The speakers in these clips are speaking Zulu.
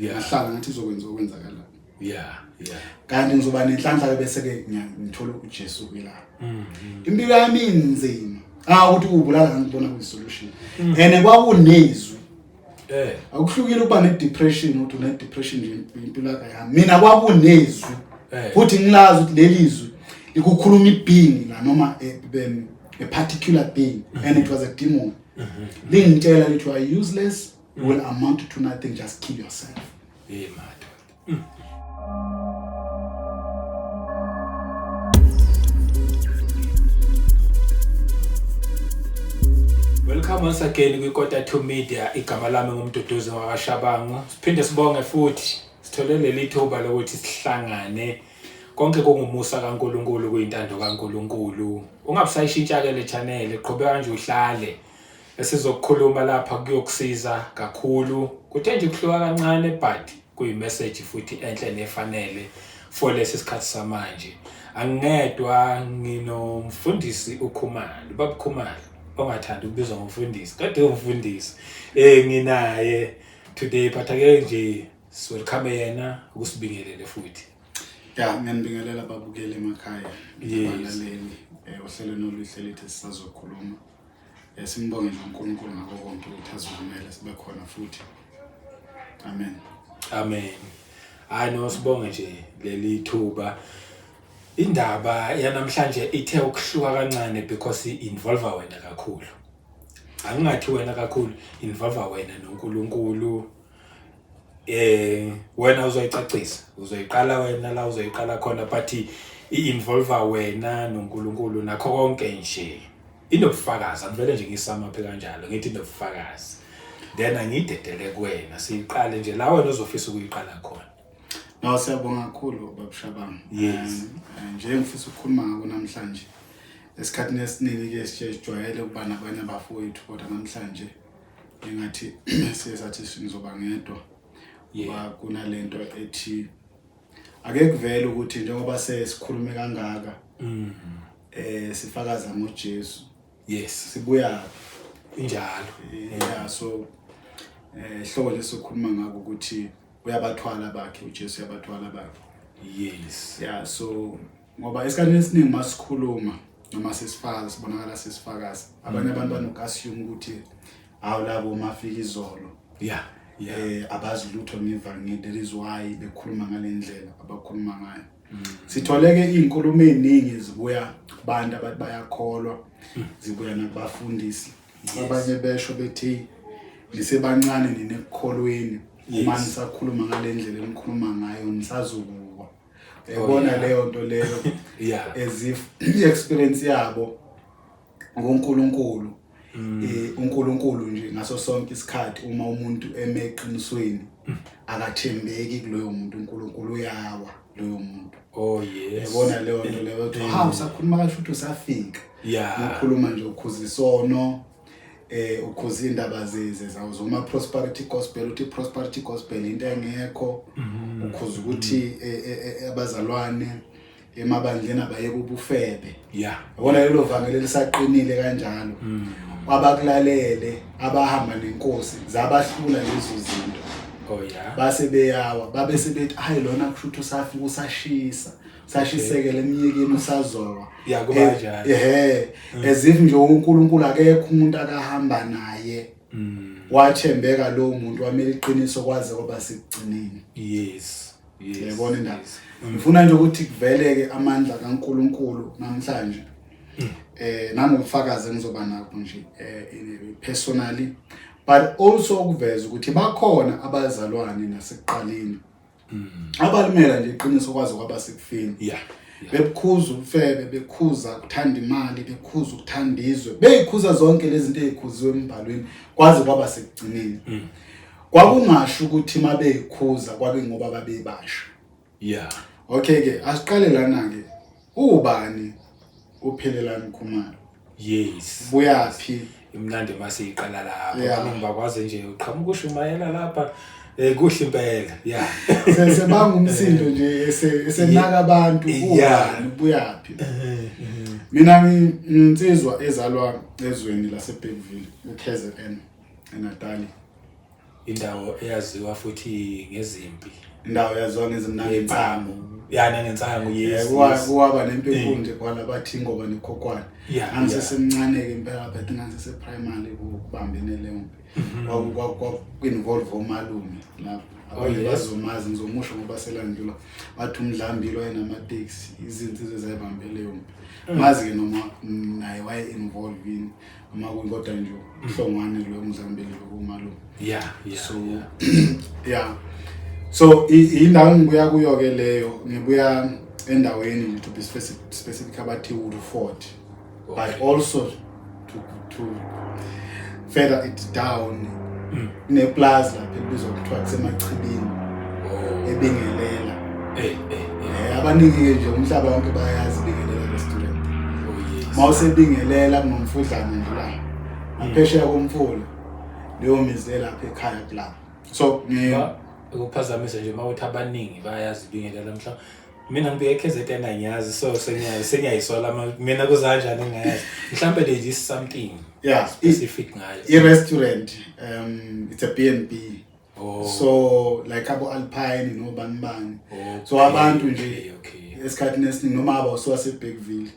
Ngahlala ngathi izokwenza okwenzakala. Yeah. Kanti ngizoba nenhlanhla bese ke ngithola uJesu ke la. Impilo yami inzima. Ah, ukuthi ubulala ngibona kuyi solution. And kwakunezwi. Akuhlukile ukuba ne depression, ukuthi une depression nje impilo yakho yami. Mina kwakunezwi. Futhi ngilazi ukuthi leli zwi likukhuluma i-being la, noma a particular being, and it was a demon. Lingitshela lithi you are useless, you will amount to nothing, just kill yourself. Hey madoda. Welcome once again kwi-Kota 2 Media. Igama lami nguMduduzi wakwaShabangu. Siphinde sibonge futhi sithole leli thuba lokuthi sihlangane. Konke kungumusa kaNkulunkulu, kuyintando kaNkulunkulu. Ungabusayishintsha ke le channel, qhubeka nje uhlale. Esizokukhuluma lapha kuyokusiza kakhulu. Kuthe nje kuhluka kancane, but kuyi-message futhi enhle nefanele for lesi sikhathi samanje. Angingedwa, nginomfundisi uKhumalo, ubaba Khumalo, ongathandi ukubizwa ngomfundisi, kodwa umfundisi nginaye today, but ake nje siwelcome yena ukusibingelele futhi. Ya, ngiyanibingelela babukeli emakhaya, abalaleli ohlelweni oluhle lethu sisazokhuluma. Simbonge nje uNkulunkulu ngakho konke ukuthi asivumele sibe khona futhi. Amen. Amen. Hayi no, sibonge nje leli thuba. Indaba yanamhlanje ithe ukuhluka kancane because i-involve wena kakhulu. Angingathi wena kakhulu, involve wena noNkulunkulu. Wena uzoyicacisa, uzoyiqala wena la uzoyiqala khona, but i-involve wena noNkulunkulu nakho konke nje. Inobufakazi, angivele nje ngisamaphe kanjalo, ngithi inobufakazi. Then angidedele kuwena, siyiqale nje la wena uzofisa ukuyiqala khona. No, siyabonga kakhulu babuShabangu. Yes. Nje ngifisa ukukhuluma ngako namhlanje. Esikhathini esiningi ke sijwayele ukuba nabanye abafowethu, kodwa namhlanje engathi siye sathi ngizoba ngedwa. Ngoba kunalento ethi ake kuvele ukuthi njengoba sesikhulume kangaka, sifakaza ngoJesu. Sibuya Injalo. Yeah, so hloko lesokhuluma ngako ukuthi uyabathwala bakhe, uJesu uyabathwala bakhe. Yeah, so ngoba esikhathini esiningi masikhuluma noma sesifakaza, sibonakala sesifakaza, abanye abantu banoku-assume ukuthi hawu labo mafika izolo. Abazi lutho ngevangeli, that is why bekhuluma ngale ndlela abakhuluma ngayo. Sitholeke izinkulumo eziningi zibuya kubantu abathi bayakholwa, zibuya nakubafundisi. Abanye besho bethi nisebancane ninekukholweni, uma nisakhuluma ngale ndlela enikhuluma ngayo nisazokuwa. Uyabona leyo nto leyo, as if i-experience yabo ngoNkulunkulu, uNkulunkulu nje ngaso sonke isikhathi uma umuntu eme eqinisweni akathembeki kuloyo muntu, uNkulunkulu uyawa loyo muntu. Oh yes. Uyabona leyo nto leyo, uthi ha usakhuluma kahle futhi usafika. Ukhuluma nje ukhuza isono, ukhuza indaba zawo zoma prosperity gospel, uthi prosperity gospel into engekho. Ukhuza ukuthi abazalwane emabandleni abayeke ubufebe. Yabona lelo vangeli lisaqinile kanjalo. Abakulalele abahamba nenkosi zabahlula lezo zinto. Oh yeah. Base beyawa, babe sebethi hayi lona kusho ukuthi usafika usashisa. Sashisekele eminyekeni usazowa. Yeah, kuba kanjalo. As if nje uNkulunkulu akekho umuntu akahamba naye. Wathembeka lo muntu, wamela iqiniso kwaze kwaba sekugcineni. Yes. Uyayibona indaba? Ngifuna nje ukuthi kuveleke amandla kaNkulunkulu namhlanje. Nangobufakazi engizoba nabo nje personally, but also ukuveza ukuthi bakhona abazalwane nasekuqaleni. Abalimela nje iqiniso kwaze kwaba sekufeni. Bebukhuza ubufebe, bekhuza ukuthanda imali, bekhuza ukuthanda izwe, beyikhuza zonke lezi zinto ezikhuziwe embhalweni kwaze kwaba sekugcineni. Kwakungasho ukuthi mabeyikhuza kwabe ngoba babebasha. Okay ke, asiqale lana ke. Ubani uPhelelani Khumalo? Yes. Buyaphi? Imnandi masiyiqala lapha. Abaningi bakwazi nje uqhamuka ushumayela lapha. Kuhle impela. Yeah. Sesebanga umsindo nje esenaka abantu ubani buyaphi. Mina nginsizwa ezalwa ezweni laseBergville, uKZN, eNatali. Indawo eyaziwa futhi ngezimpi. Indawo eyaziwa ngezimnandi insangu. Ya, nangensangu, yes. Kuwaba nempi enkulu nje kwala bathi ngoba nekhokhwane. Ngangisesemncane-ke impela, but ngangisese-primary kubambene leyo mpi. Kwaku-involve omalume lapho. Abanye bazomazi, ngizomusho ngoba selandlula. Bathi umdlambili wayenamateksi, izinsizwa ezayibambe leyo mpi. Ngazi-ke noma naye waye-involve yini noma kuyini, kodwa nje uHlongwane lo umdlambili bekumalume. So yeah. So indawo engibuya kuyo-ke leyo, ngibuya endaweni nje to be specific abathi Woodford. But also to further it down, kuneplaza lapha elibizwa kuthiwa kuseMachibini, eBingelela. Abaningi-ke nje umhlaba wonke bayazi Bingelela restaurant. Uma usebingelela kunomfudlana nje la ngaphesheya komfula, leyo mizi elapha ekhaya kulapho. So Ukuphazamisa nje, uma uthi abaningi bayazi Bingelela, mhlawumbe mina ngibheke KZN angiyazi, so sengiyayisola mina kuzanjani engingayazi. Mhlawumbe there is something specific ngayo. I-restaurant, it's a B&B. So like abo Alpine nobani bani. So abantu nje esikhathini esiningi noma aba usuwase-Bergville,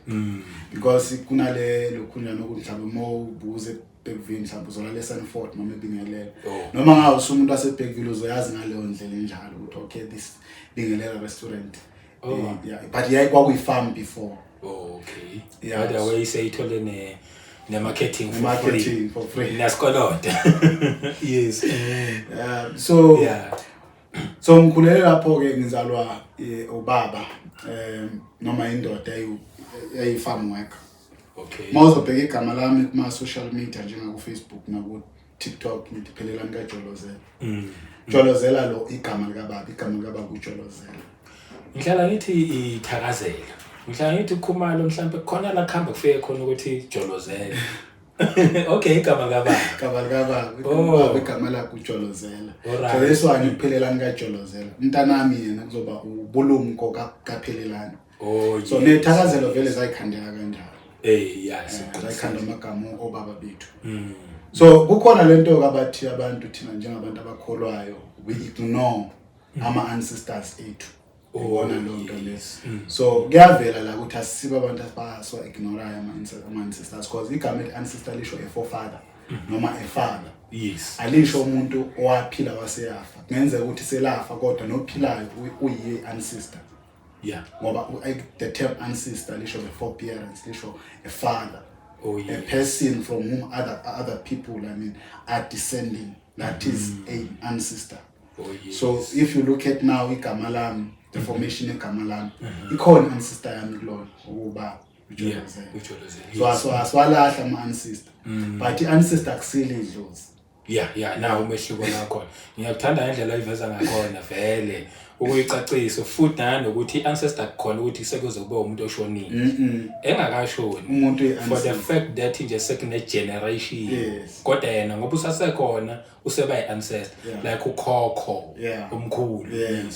because kunale lokhunjana ukuthi mhlawumbe uma ubuze Bergville mhlawumbe uzolala eSandford noma eBingelela. Noma ngabe usumuntu waseBergville uzoyazi ngaleyo ndlela enjalo ukuthi okay, this Bingelela restaurant. Yeah, but yayi kwakuyi-farm before. Oh, okay. By the way, seyithole ne marketing for marketing free. For free. Nasikoloto. Yes. So so ngikhulele lapho ke, ngizalwa ubaba noma indoda eyi farm worker. Mawuzobheka igama lami kuma social media njengaku Facebook naku TikTok, ngithi Phelelani kaJolozela. Jolozela lo igama likababa, igama likababa uJolozela. Ngihlala ngithi ithakazelo. Ngihlala ngithi Khumalo mhlambe khona la kuhamba kufike khona ukuthi Jolozela. Okay, igama kababa. Igama likababa, ubaba igama lakhe uJolozela. So that's why ngiPhelelani kaJolozela. Umntanami yena kuzoba ubulumko kaPhelelani. So nethakazelo vele zayikhandeka kanjalo. Zayikhanda amagama obaba bethu. So kukhona lento abathi abantu thina njengabantu abakholwayo we ignore ama ancestors ethu. Ubona lo nto le. So kuyavela la ukuthi asisibo abantu abaso ignore ama ancestors, because igama elithi ancestor lisho a forefather noma a father. Alisho umuntu owaphila waseyafa. Kungenzeka ukuthi selafa kodwa nophilayo uyiye ancestor. Ngoba the term ancestor lisho the foreparents, lisho a father. A person from whom other people, I mean, are descending. That is a ancestor. So if you look at now igama lami, the formation egama lami, ikhona ancestor yami kulona ukuba uJolozela. Ujolozela. So aswalahla ama ancestor. But i-ancestor akusile idlozi. Yeah, nawo umehluko la khona. Ngiyakuthanda ngendlela oyiveza ngakhona vele ukuyicacisa, futhi nanokuthi i-ancestor kukhona ukuthi sekuze kube umuntu oshonile. Engakashoni. Umuntu For the fact that nje sekune generation. Kodwa yena ngoba usasekhona useba i-ancestor. Like ukhokho omkhulu.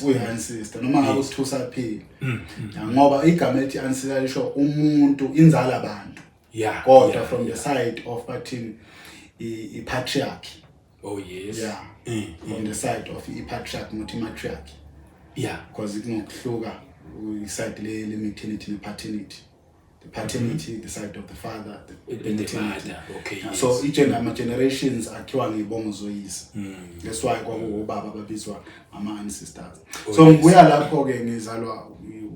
Uyi-ancestor noma ngabe usithusa phila. Ngoba igama elithi ancestor lisho umuntu, inzala abantu. Kodwa from the side of bathini i-patriarchy. Oh yes. From the side of i-patriarchy not i-matriarchy. Because kunokuhluka i-side le maternity ne paternity. The paternity, the side of the father, the The maternity. mother. Okay, yes. So each and ama generations akhiwa ngezibongo zoyise. That's why kwakuwobaba ababizwa ama ancestors. So ngibuya lapho ke, ngizalwa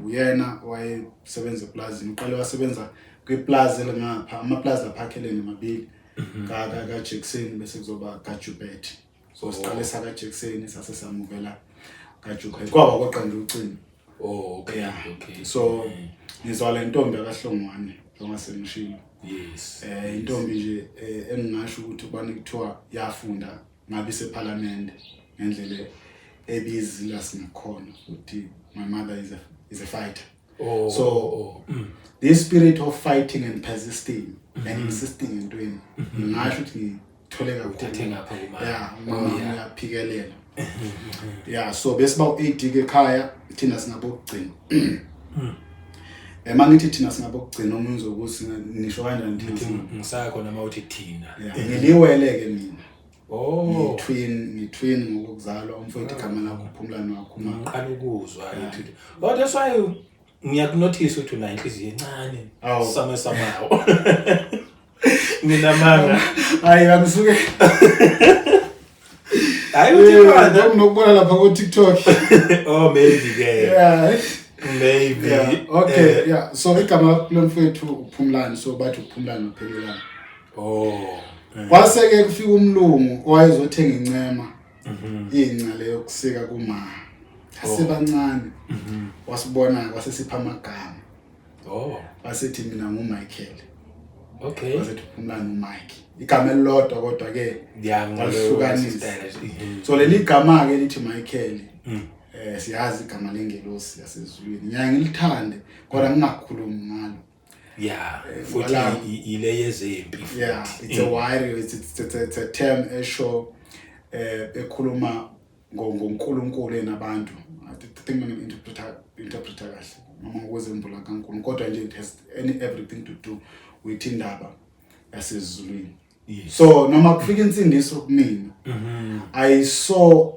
uyena wayesebenza eplazini. Uqale wasebenza kwiplaza elingapha, amaplaza lapha akhelene mabili. Ka Jackson bese kuzoba ka Joubert. So siqale saka Jackson sase samukela ka Joubert. Kwaba koqa nje ucingo. Oh, okay, okay. So ngizwala intombi kaHlongwane njengoba sengishilo. Intombi nje engingasho ukuthi ubani kuthiwa yafunda ngabe iseParliament ngendlela ebizila singakhona ukuthi my mother is a fighter. This spirit of fighting and persisting and insisting entweni, ngingasho ukuthi ngithole kakhulu. Uthathe ngapha kumama. Yeah, umama uyaphikelela. Yeah, so bese ba u-8 ke ekhaya, thina singabokugcina. Mangithi thina singabokugcina, omunye uzokuthi nisho kanjani thina Ngithi singabo- ngisakho noma uthi thina. Yeah, ngiliwele ke mina. Oh. Ngi-twin ngokuzalwa, umfowethu igama lakho uPhumlani wakhuma. Ngiqala ukuzwa ithi. Oh, that's why ngiyakunotice ukuthi unayo inhliziyo encane. Awu. Same samawo. Nginamanga. Hayi, angisuke. Hayi, uthi khona. Nokubona lapha ku TikTok. Oh, maybe ke. Maybe. Yeah, okay, yeah. So igama lomfowethu uPhumlani, so bathi uPhumlani uPhelelani. Oh. Kwase ke kufika umlungu owayezothenga incema. Inca leyo kusika kuma. Asebancane. Wasibona kwasesipha amagama. Oh. Wasethi mina nguMichael. Wasethi uPhumlani uMike. Igama elilodwa kodwa ke walihlukanisa. So leli gama ke lithi Michael. Siyazi igama lengelosi yasezulwini. Ngiyaye ngilithande kodwa ngingakhulumi ngalo. Yeah, futhi ile yezempi futhi. Yeah, it's a warrior, it's a term esho ekhuluma ngoNkulunkulu enabantu. I think ngine interpreter kahle noma ngokwezembula kaNkulunkulu, kodwa nje it has any everything to do with indaba yasezulwini. So noma kufika insindiso kumina, I saw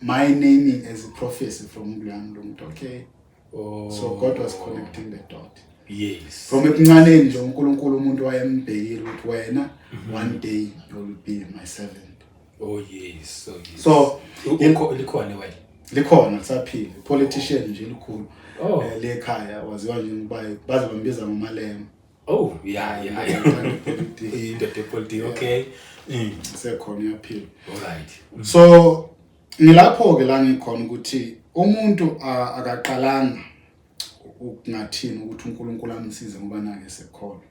my naming as a prophecy from kuloya muntu. Okay. Oh. So God was connecting the dot. Yes. From ebuncaneni nje uNkulunkulu umuntu wayembhekile ukuthi wena one day you will be my servant. Oh yes, oh yes. So likhona wena. Likhona, lisaphila. Politician nje elikhulu. Oh. Lekhaya waziwa nje ngoba baze bambiza ngoMalema. Oh, yeah. Indoda yepolitiki, okay. Sekhona uyaphila. All right. So ngilapho ke la ngikhona ukuthi umuntu akaqalanga ukungathini ukuthi uNkulunkulu amsize ngoba nake sekholwa.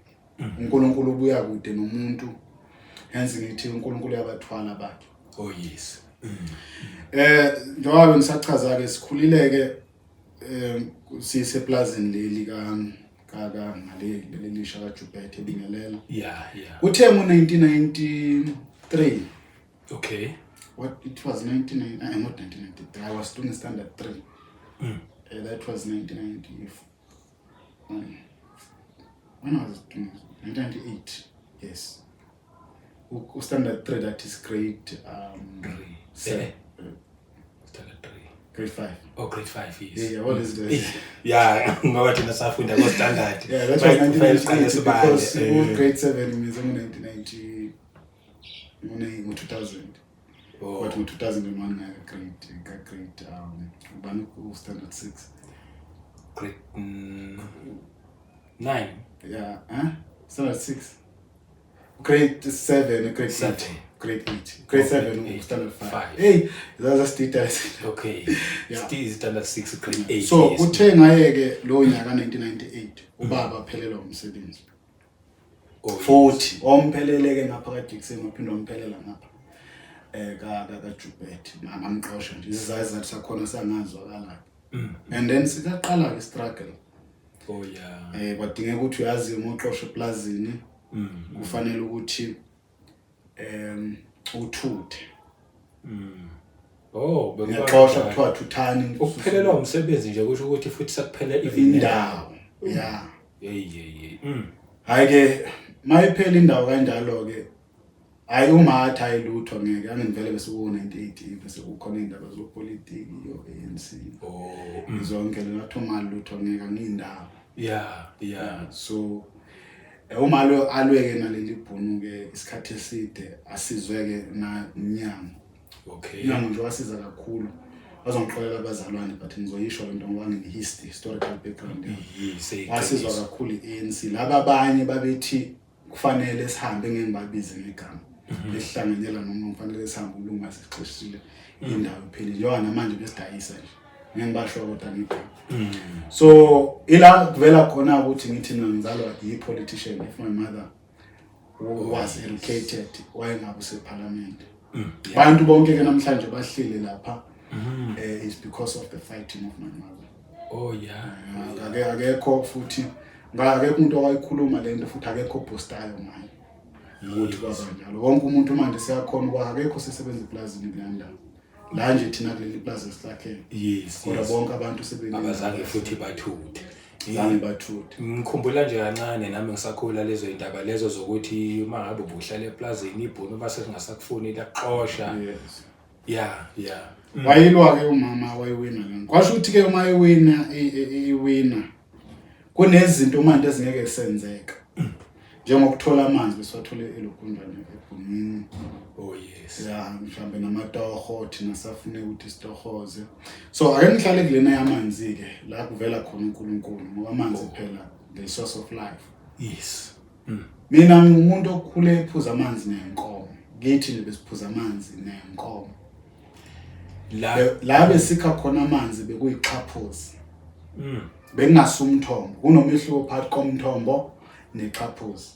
uNkulunkulu ubuya kude nomuntu, hence ngithi uNkulunkulu uyabathwala bakhe. Oh yes. Njengoba ngisachaza ke, sikhulile ke siseplazini leli ka ka ngale leli lisha kaJubeth ebingelela. Kuthe ngo 1993. Okay. What it was 99, not 1993. I was doing standard 3. That was 1990. When I was doing 1998. Yes. Standard 3, that is grade 3. 7. Standard 3. Grade 5. Oh, grade 5, yes. Yeah, what is this? Yeah, ngoba thina safunda ko standard. Yeah, that was 1998 because grade 7 means 1990, 2000. Oh. But in 2001 grade ubani ku standard 6. Grade 9. Yeah, huh? Standard 6. Grade 7, grade 8. Grade 8. Grade 7, standard 5. Hey, that's details. Okay. Yeah. Still standard 6, grade 8. So kuthe ngaye ke lo nyaka 1998 ubaba aphelelwa umsebenzi. 40 omphelele ke ngapha ka Dixon, waphinde wamphelela ngapha ka ka Jubet, ngamxosha nje izizathu sakhona sangazwakala. And then sisaqala ke struggle. Oh yeah. Kwadingeka ukuthi uyazi uma uxosha eplazini kufanele ukuthi uthuthe. Oh, bekuxosha kuthiwa thuthani. Ukuphelelwa umsebenzi nje kusho ukuthi futhi sekuphele indawo. Yeah. Yeah. Hayi ke mayiphela indawo kanjalo ke hayi uma athi ayilutho ngeke angivele bese ku 1980 bese kukhona indaba zopolitiki yo ANC. Oh. Zonke lena uma lutho ngeke angindawo. Yeah. So uma lo alweke naleli bhunu ke isikhathi eside asizweke na umnyango. Okay. Umnyango nje wasiza kakhulu. Bazongixolela abazalwane but ngizoyisho lento ngoba ngine historical background. Yes. Wasizwa kakhulu iANC. Laba abanye babethi kufanele sihambe ngeke ngibabize ngegama. Lesihlanganyela noma kufanele sihambe umlungu asixoshile indawo iphelile. Njengoba namanje besidayisa nje. Ngeke ngibasho kodwa ngegama. So ila kuvela khona ukuthi ngithi mina ngizalwa yi-politician. If my mother was educated wayengabe useparliament. Bantu bonke ke namhlanje bahleli lapha is because of the fighting of my mother. Oh yeah. Akekho futhi akekho umuntu owayikhuluma lento futhi akekho postayo ngayo. Ukuthi kwaba njalo. Wonke umuntu manje siyakhona ukuba akekho sesebenza eplazini kule ndawo. La nje thina kuleli plaza esilakhele. Yes. Kodwa bonke abantu sebenza. Abazange futhi bathuthe. Zange bathuthe. Ngikhumbula nje kancane nami ngisakhula lezo indaba lezo zokuthi uma ngabe ubuhlala eplazini ibhunu base singasakufuni lakuxosha. Yes. Yeah. Wayilwa ke umama, wayiwina lona. Kwasho ukuthi ke uma iwina, iwina, kunezinto manje ezingeke senzeka. Njengokuthola amanzi besiwathole elokhunjani, ebhunwini. Oh yes. Ya, mhlambe namatoho, thina safune ukuthi sitohoze. So ake ngihlale kulena yamanzi ke, la kuvela khona uNkulunkulu, ngoba amanzi phela the source of life. Mina ngingumuntu okhule ephuza amanzi nenkomo. Kithi nje besiphuza amanzi nenkomo. La La besikha khona amanzi bekuyixhaphozi. Bekungasumthombo, kunomehluko phakathi komthombo nexhaphozi.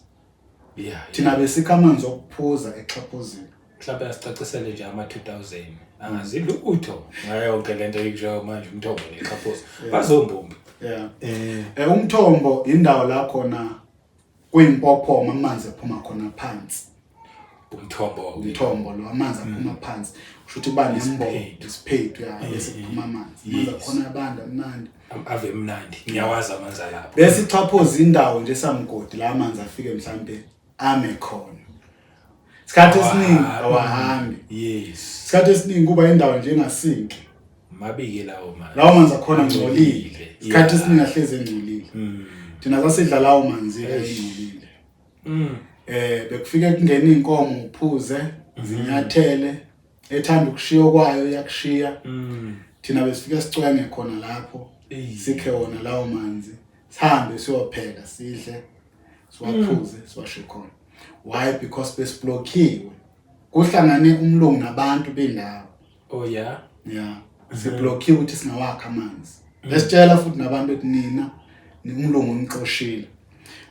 Thina besikha amanzi okuphuza exhaphozini. Mhlawumbe asicacisele nje ama 2000 angazi lutho ngayo yonke lento ekushoyo manje, umthombo nexhaphozi. Bazombumba. Yeah. Umthombo indawo la khona kuyimpophoma, amanzi aphuma khona phansi. Umthombo. Umthombo lo, amanzi aphuma phansi. Kusho ukuthi kuba nembobo, Isiphethu. isiphethu, ya, bese kuphuma amanzi. Amanzi akhona abanda mnandi. Ave mnandi. Ngiyawazi amanzi alapho. Bese ixhaphozi indawo nje samgodi la amanzi afike mhlambe ame khona. Isikhathi esiningi awahambi. Isikhathi esiningi kuba indawo nje engasinki. Mabike lawo manzi. Lawo manzi akhona angcolile. Isikhathi esiningi ahlezi engcolile. Thina sasidla lawo manzi engcolile. Bekufike kungena inkomo uphuze, zinyathele, ethanda ukushiya kwayo iyakushiya. Thina besifike sicwenge khona lapho, sikhe wona lawo manzi, sihambe siyopheka, sidle, siwaphuze, siwashe khona. Why? Because besiblockiwe. Kuhlangane umlungu nabantu bendawo. Oh yeah. Yeah. Siblockiwe ukuthi singawakha amanzi. Besitshela futhi nabantu ethi nina umlungu unixoshile.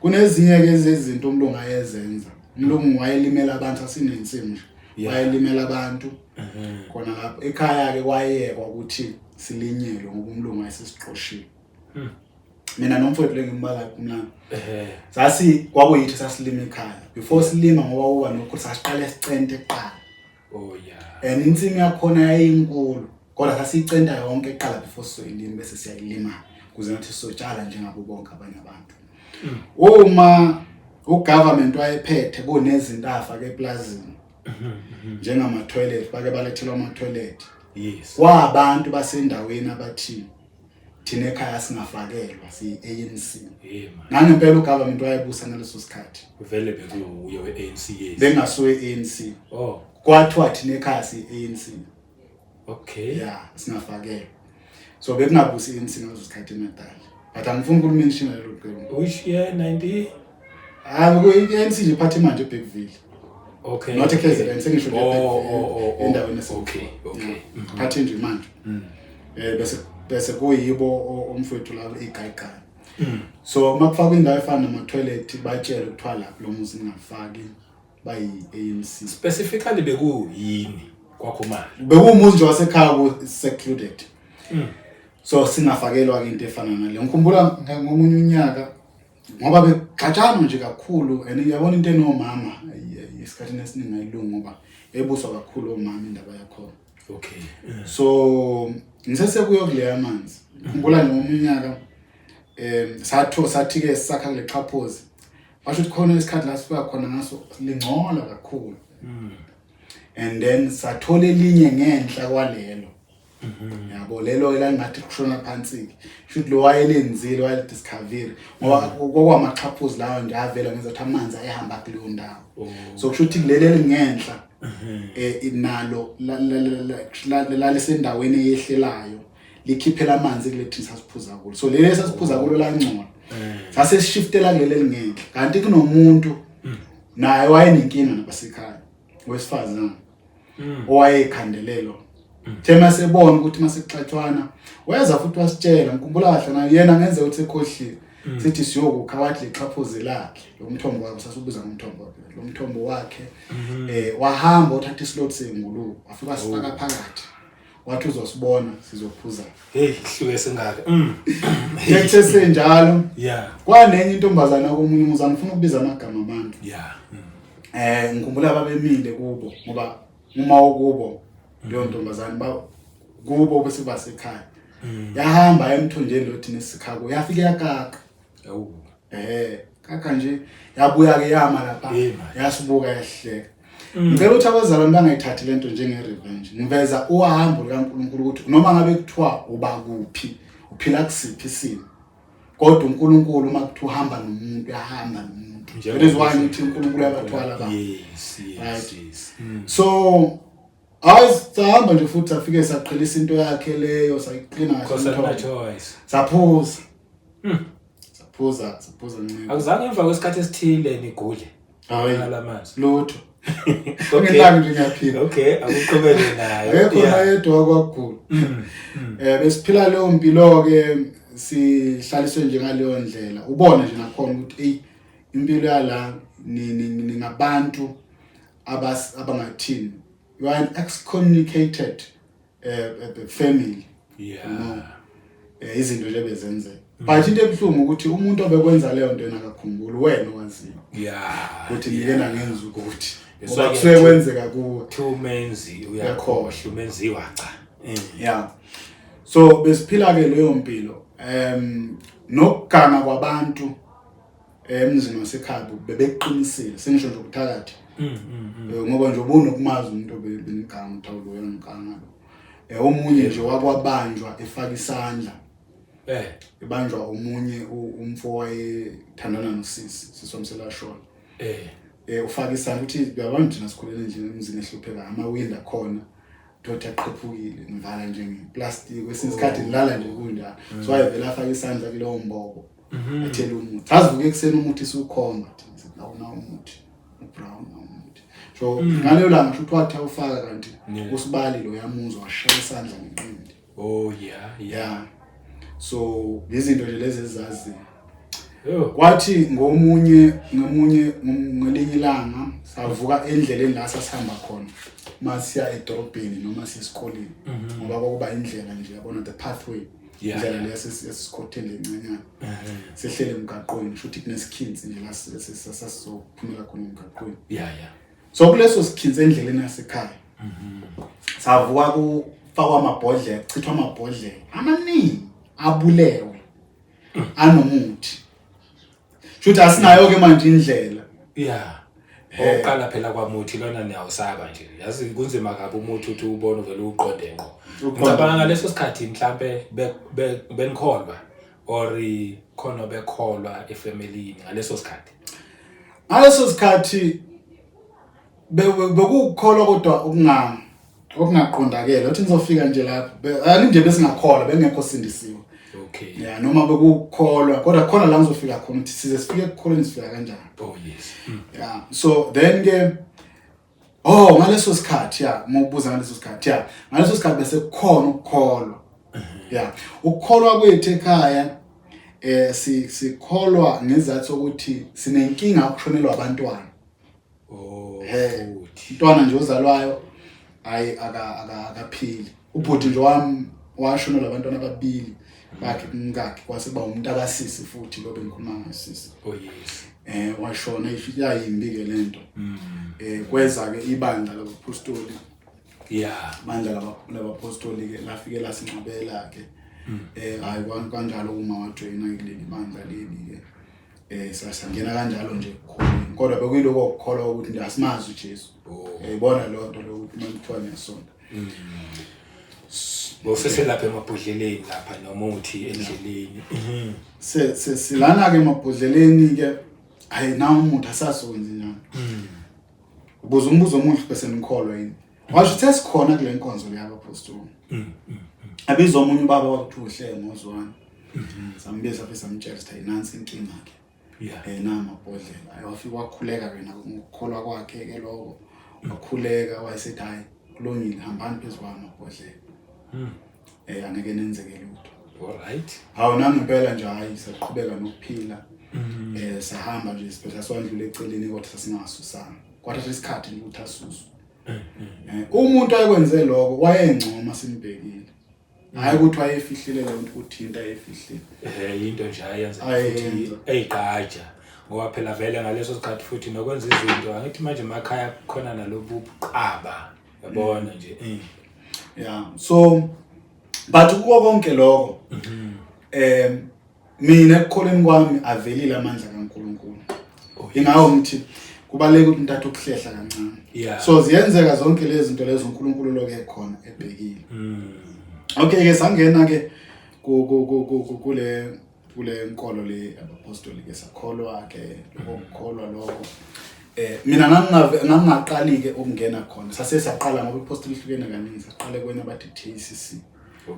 Kunezinye ke izinto umlungu ayezenza. Umlungu wayelimela abantu, asinensimu nje. Wayelimela abantu. Khona lapho ekhaya ke kwayekwa ukuthi silinyelwe ngoba umlungu wayesesiqoshile. Mina nomfowethu lengimbala kumlando. Sasi kwakuyithi sasilima ekhaya. Before silima, ngoba uba nokho sasiqala sicente kuqala. Oh yeah. And insimu yakhona yayinkulu. Kodwa sasiyicenta yonke eqala before sizoyilima, bese siyayilima kuze nathi sizotshala njengabo bonke abanye abantu. Uma ugovernment wayephethe kunezinto afake eplazini njengama toilet, bake balethelwa ama toilet. Kwabantu basendaweni abathi thina ekhaya singafakelwa, siyi ANC. Hey man. Nangempela ugovernment wayebusa ngaleso sikhathi. Vele bekuwuye we-ANC, yes. Bengasuye ANC. Oh. Kwathiwa thina ekhaya siyi ANC. Okay. Yeah, singafakelwa. So bekungabusi i-ANC ngaleso sikhathi eNatal. But angifuni ukumention lelo qembu. Which year? 90? Hayi, kuyi-ANC nje iphathe manje eBergville. Okay. Not eKZN, sengisho nje Oh, eBergville, oh, oh, oh. endaweni ese- Okay. Yeah. Phathe nje manje. Bese kuyibo omfowethu labo igayigayi. So makufakwa indawo efana nama toilet, batshele ukuthiwa lapho lo muzi ningafaki, bayi ANC. Specifically bekuyini kwakho mali? Bekuwumuzi nje wasekhaya ku secluded. So singafakelwa ke into efana nale. Ngikhumbula ngomunye unyaka ngoba bexatshana nje kakhulu, and uyabona into enomama esikhathini esiningi ayilungi ngoba ebuswa kakhulu omama indaba yakhona. So ngisesekuyo kule amanzi. Ngikhumbula nje ngomunye unyaka satho sathi ke sakha kule xhaphozi. Basho ukuthi khona isikhathi la sifika khona ngaso lingcola kakhulu. And then sathola elinye ngenhla kwalelo. Yabo lelo elangathi kushona phansi ke. Shuthi lo wayelenzile, wayelidiscover ngoba kwamaxhaphozi lawo nje avela ngezathi amanzi ayehamba kuleyo ndawo. So kusho ukuthi kuleli elingenhla nalo lalisendaweni eyehlelayo, likhiphela amanzi kule thina sasiphuza kulo. So leli esasiphuza kulo langcola. Sase sishiftela kuleli elingenhla. Kanti kunomuntu naye wayenenkinga nabasekhaya, wesifazane owayekhandelelo. Thema sebona ukuthi masekuxatshwana weza futhi wasitshela, ngikhumbula kahle naye yena ngenze ukuthi ekhohliwe. Sithi siyokukha, wathi lexhaphozi lakhe lo mthombo wakhe, sasubiza ngomthombo wakhe lo mthombo wakhe, wahamba uthatha islot sengulube wafika wasifaka phakathi, wathi uzosibona sizophuza. Hey, ihluke singaka. Kuthe senjalo kwanenye intombazana komunye umuzi, angifuni ukubiza amagama abantu. Ngikhumbula babemile kubo ngoba uma ukubo leyo ntombazane ba kubo bese basekhaya. Yahamba emthonjeni lo thina esikhako, yafike yakaka. Awu. Kaka nje yabuya ke yama lapha, Hey, man. yasibuka yahleka. Ngicela ukuthi abazalwane bangayithathi lento njenge revenge. Ngiveza uhambo likaNkulunkulu ukuthi noma ngabe kuthiwa uba kuphi, uphila kusiphi isimo, kodwa uNkulunkulu uma kuthiwa uhamba nomuntu, uyahamba nomuntu. That is why ngithi uNkulunkulu uyabathwala abantu. Yes. Right. Yes. So hayi, sahamba nje futhi safike saqhelisa into yakhe leyo, sayiklina kahle Because umthombo. akuna choice. Saphuza. Saphuza ncebo. Akuzange emva kwesikhathi esithile nigule Hayi, ngalamanzi? lutho. Okay. Ngelanga nje ngiyaphila. Okay, akuqhubeke nayo. Akekho nayedwa okwakugula. Besiphila leyo mpilo ke, sihlaliswe nje ngaleyo ndlela. Ubone nje nakhona ukuthi ey, impilo yala ningabantu abangathini. You are an excommunicated family. No. Izinto nje bezenzeka. But into ebuhlungu ukuthi umuntu obekwenza leyo nto yena akakhumbuli, wena owaziyo. Ukuthi ngike nangenza ukuthi Yes, ngoba so kusuke kwenzeka kuwe. Two umenzi uyakhohlwa, umenziwa cha. Yeah. So besiphila ke leyo mpilo. Nokuganga kwabantu emzini wasekhaya bebeqinisile, sengisho nje ukuthakatha. Ngoba nje ubunokumazi umuntu obeniganga ukuthi awulo uyangiganga lo. Omunye nje wakwabanjwa efaka isandla. Ebanjwa omunye umfo wayethandana nosisi, sisi wamselashona. Ufaka isandla uthi uyabona thina sikhulele nje emzini ehlupheka, amawindi akhona thothi aqhephukile, ngivala nje ngeplastic, kwesinye isikhathi ngilala nje kunjalo. So wayevela afaka isandla kulowo mbobo, athele umuthi. Azivuke ekuseni umuthi siwukhomba thina sithi awuna umuthi, ubrown umuthi. So ngaleyo langa futhi wathi awufaka kanti usibali lo yamuzwa washaya isandla ngenqindi. Oh yeah, yeah. Yeah. So izinto nje lezi ezaziyo. Yo. Kwathi ngomunye ngomunye ngelinye ilanga savuka endleleni la sasihamba khona masiya edorobheni noma siya esikoleni, ngoba kwakuba indlela nje yabona, the pathway, indlela leyo esisikhotheni lencanyana, sehlele emgaqweni, shuthi kunesikhinsi nje la sasizophumela khona emgaqweni. So kuleso sikhinsi endleleni yasekhaya savuka kufakwa amabhodlela, kuchithwa amabhodlela amaningi abulewe anomuthi, shuthi asinayo ke manje indlela. Oqala phela kwamuthi lona niyawusaba nje, yazi kunzima kabi umuthi uthi ubone uvele uqonde ngqo. Uqonde. Ngicabanga ngaleso sikhathi mhlambe benikholwa or khona bekholwa efamilini ngaleso sikhathi? Ngaleso sikhathi bekukukholwa kodwa okungaqondakele uthi ngizofika nje lapho, nje besingakholwa, bengekho sindisiwe. Yeah, noma bekukholwa kodwa khona la ngizofika khona ukuthi size sifike ekukholweni, sifika kanjani. Oh yes. Yeah, so then ke, oh, ngaleso sikhathi, yeah, ngokubuza ngaleso sikhathi, yeah, ngaleso sikhathi bese kukhona ukukholwa. Yeah, ukukholwa kwethu ekhaya, sikholwa ngezathu sokuthi sinenkinga yokushonelwa abantwana. Oh, futhi. Umntwana nje ozalwayo hayi akaphili. Ubhuti nje wami washonelwa abantwana ababili bakhe kumkakhe, kwase kuba umuntu akasisi futhi lo bengikhuluma ngasisi. Oh yes. Washona, yayimbi ke lento. Kweza ke ibandla labapostoli. Ibandla labapostoli ke lafike lasingcwabela ke. Hayi kanjalo uma wajoyina kuleli bandla leli ke. Sasangena kanjalo nje ekukholweni. Kodwa bekuyiloko ukukholwa ukuthi nje asimazi uJesu. Uyayibona leyo nto leyo ukuthi uma kuthiwa ngiyasonta. Bosese lapha emabhodleleni lapha nomuthi endleleni. Silana ke emabhodleleni ke, hayi na umuthi asazi wenze njani. Ubuza umbuzo omuhle bese nikholwa yini? Washo ukuthi sesikhona kule nkonzo le yabapostoli. Abizwa omunye ubaba wakuthiwa uhle ngozwana. Sambiza afisa samtshela ukuthi ayinansi inkinga ke. Na amabhodlela. Ayi wafika wakhuleka ke ngokukholwa kwakhe ke lokho. Wakhuleka wayesethi hayi kulungile, hambani phezu kwamabhodlela. Angeke nenzeke lutho. All right. Hawu nangempela nje hayi saqhubeka nokuphila. Sahamba nje sibheka siwandlula eceleni kodwa sasingasusanga. Kwathatha isikhathi nje ukuthi asuswe. Umuntu ayekwenze lokho wayengcoma simbhekile. Hayi ukuthi wayefihlile le nto, ukuthi into ayefihlile. Into nje ayenza Ayenza. futhi eyigqaja. Ngoba phela vele ngaleso sikhathi futhi nokwenza izinto angithi manje emakhaya kukhona nalobu buqaba. Yabona nje. Yeah. So But kuko konke lokho, mina ekukholeni kwami avelile amandla kaNkulunkulu. Ingakho ngithi kubaluleke ukuthi umuntu athi ukuhlehla kancane. So ziyenzeka zonke lezi zinto lezo, uNkulunkulu lokho ekhona ebhekile. Okay ke, sangena ke ku ku ku ku- ku- kule kule nkolo le abapostoli ke, sakholwa ke lokho kukholwa lokho. Mina ngangingaqali ke ukungena khona, sase saqala ngoba ipostoli ihlukene kaningi, saqala kwena bathi TCC.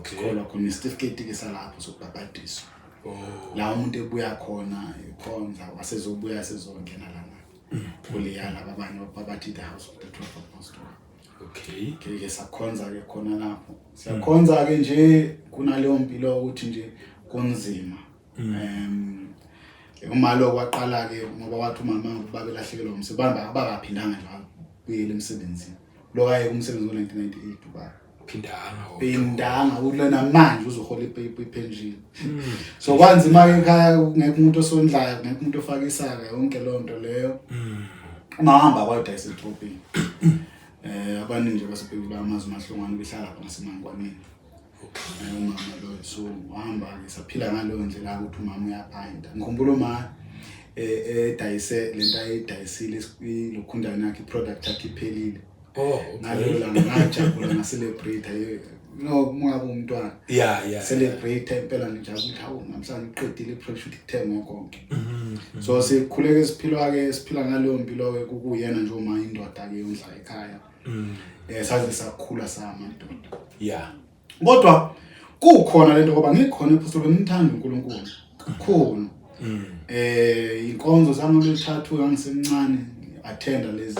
Sikholwa khona isitifiketi ke salapho sokubhabhadiswa. La umuntu ebuya khona ekhonza, wasezobuya sezongena lana kuleya laba abanye babathi the House of the 12 Apostle. Ke ke sakhonza ke khona lapho, siyakhonza ke nje kunaleyo mpilo ukuthi nje kunzima. Uma lo kwaqala ke ngoba wathi umama babelahlekelwa umsebenzi, abakaphindanga nje wabuyela emsebenzini lo kaye kumsebenzi ngo-1998 ubaba. Phindanga. Phindanga kulena manje uzohola ipension. So kwanzima ke ekhaya, kungekho umuntu osondlayo, kungekho umuntu ofaka isaka, yonke leyo nto leyo. Ungahamba kwayodayisa edrobheni. Abaningi nje basebhekile bamazi uMahlongwane, behlala khona semangwaneni. Umama lo, so wahamba ke, saphila ngaleyo ndlela ukuthi umama uyaphayinda. Ngikhumbula uma edayise lento ayidayisile ilokhundana yakhe, i-product yakhe iphelile. Ngalelo langa ngajabula, nga-celebrate, no ungabe umntwana. Celebrate impela, ngijabula ukuthi hawu, namhlanje uqedile i-project ukuthi kuthengwe konke. So sikhuleke siphilwa ke, siphila ngaleyo mpilo ke, kukuyena nje uma indoda ke yondla ekhaya. Saze sakhula samadoda. Kodwa kukhona lento ngoba ngikhona ephostoli, ngimthanda uNkulunkulu kakhulu. Inkonzo zangolwethathu ngangisemncane attenda lezi.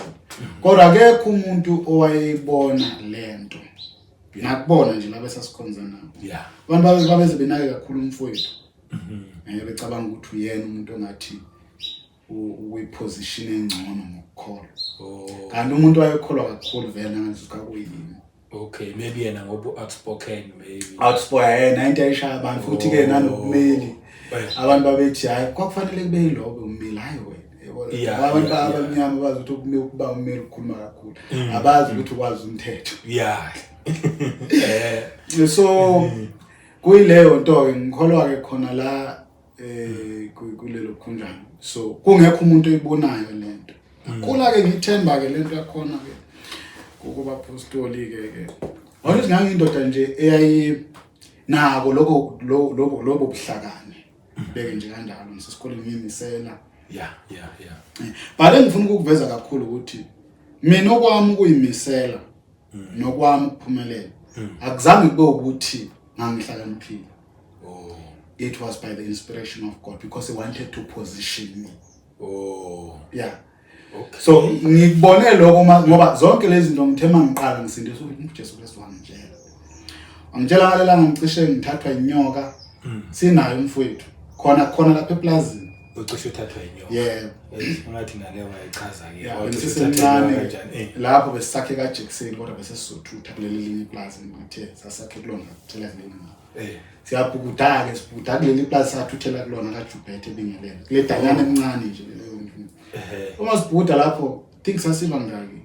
Kodwa akekho umuntu owayeyibona lento. Ngakubona nje laba esasikhonza nabo. Abantu babeze benake kakhulu umfowethu. Becabanga ukuthi uyena umuntu ongathi ukwi-position engcono ngokukholwa. Kanti umuntu wayekholwa kakhulu vele ngaleso sikhathi kuyimi. Okay, maybe yena ngoba outspoken maybe. Outspoken yena, into ayishaya abantu futhi ke nanokumeli. Abantu babethi hayi, kwakufanele kube yilobo ummeli, hayi wena. Yabona? Abantu abamnyama bazi ukuthi ukuba ummeli ukukhuluma kakhulu. Abazi ukuthi ukwazi umthetho. So kuyileyo nto ke ngikholwa ke khona la kulelo khunjana. So kungekho umuntu oyibonayo lento. Khula ke ngithemba ke lento yakhona ke kukuba apostoli ke ke. Wathi ngangiyindoda nje eyayi nako lokho lobo lobo buhlakani. Beke nje kanjalo ngisesikoleni ngiyimisela. But engifuna ukukuveza kakhulu ukuthi mina okwami ukuyimisela nokwami ukuphumelela akuzange kube ukuthi ngangihlakaniphile. It was by the inspiration of God because he wanted to position me. So ngikubone lokho ngoba zonke lezi zinto ngithe mangiqala ngisindiswa uJesu Kristu wangitshela. Wangitshela ngalela ngicishe ngithathwa inyoka. Sinayo umfowethu. Khona khona lapha eplazini. Ucishe uthathwa inyoka. Yebo. Ngathi nale wayichaza ke. Yeah, Wacishe uthathwa besisemncane inyoka kanjani? Lapho besakhe kaJackson kodwa bese sizothutha kuleli linye iplazi, ngithe sasakhe kulona thela kuleli. Siyabhukuda ke, sibhukuda kuleli plaza sathuthela kulona kaJubethe ebingelele. Kule danyana emncane nje leyo ndlu. Uma sibhukuda lapho, think sasiba ngaki?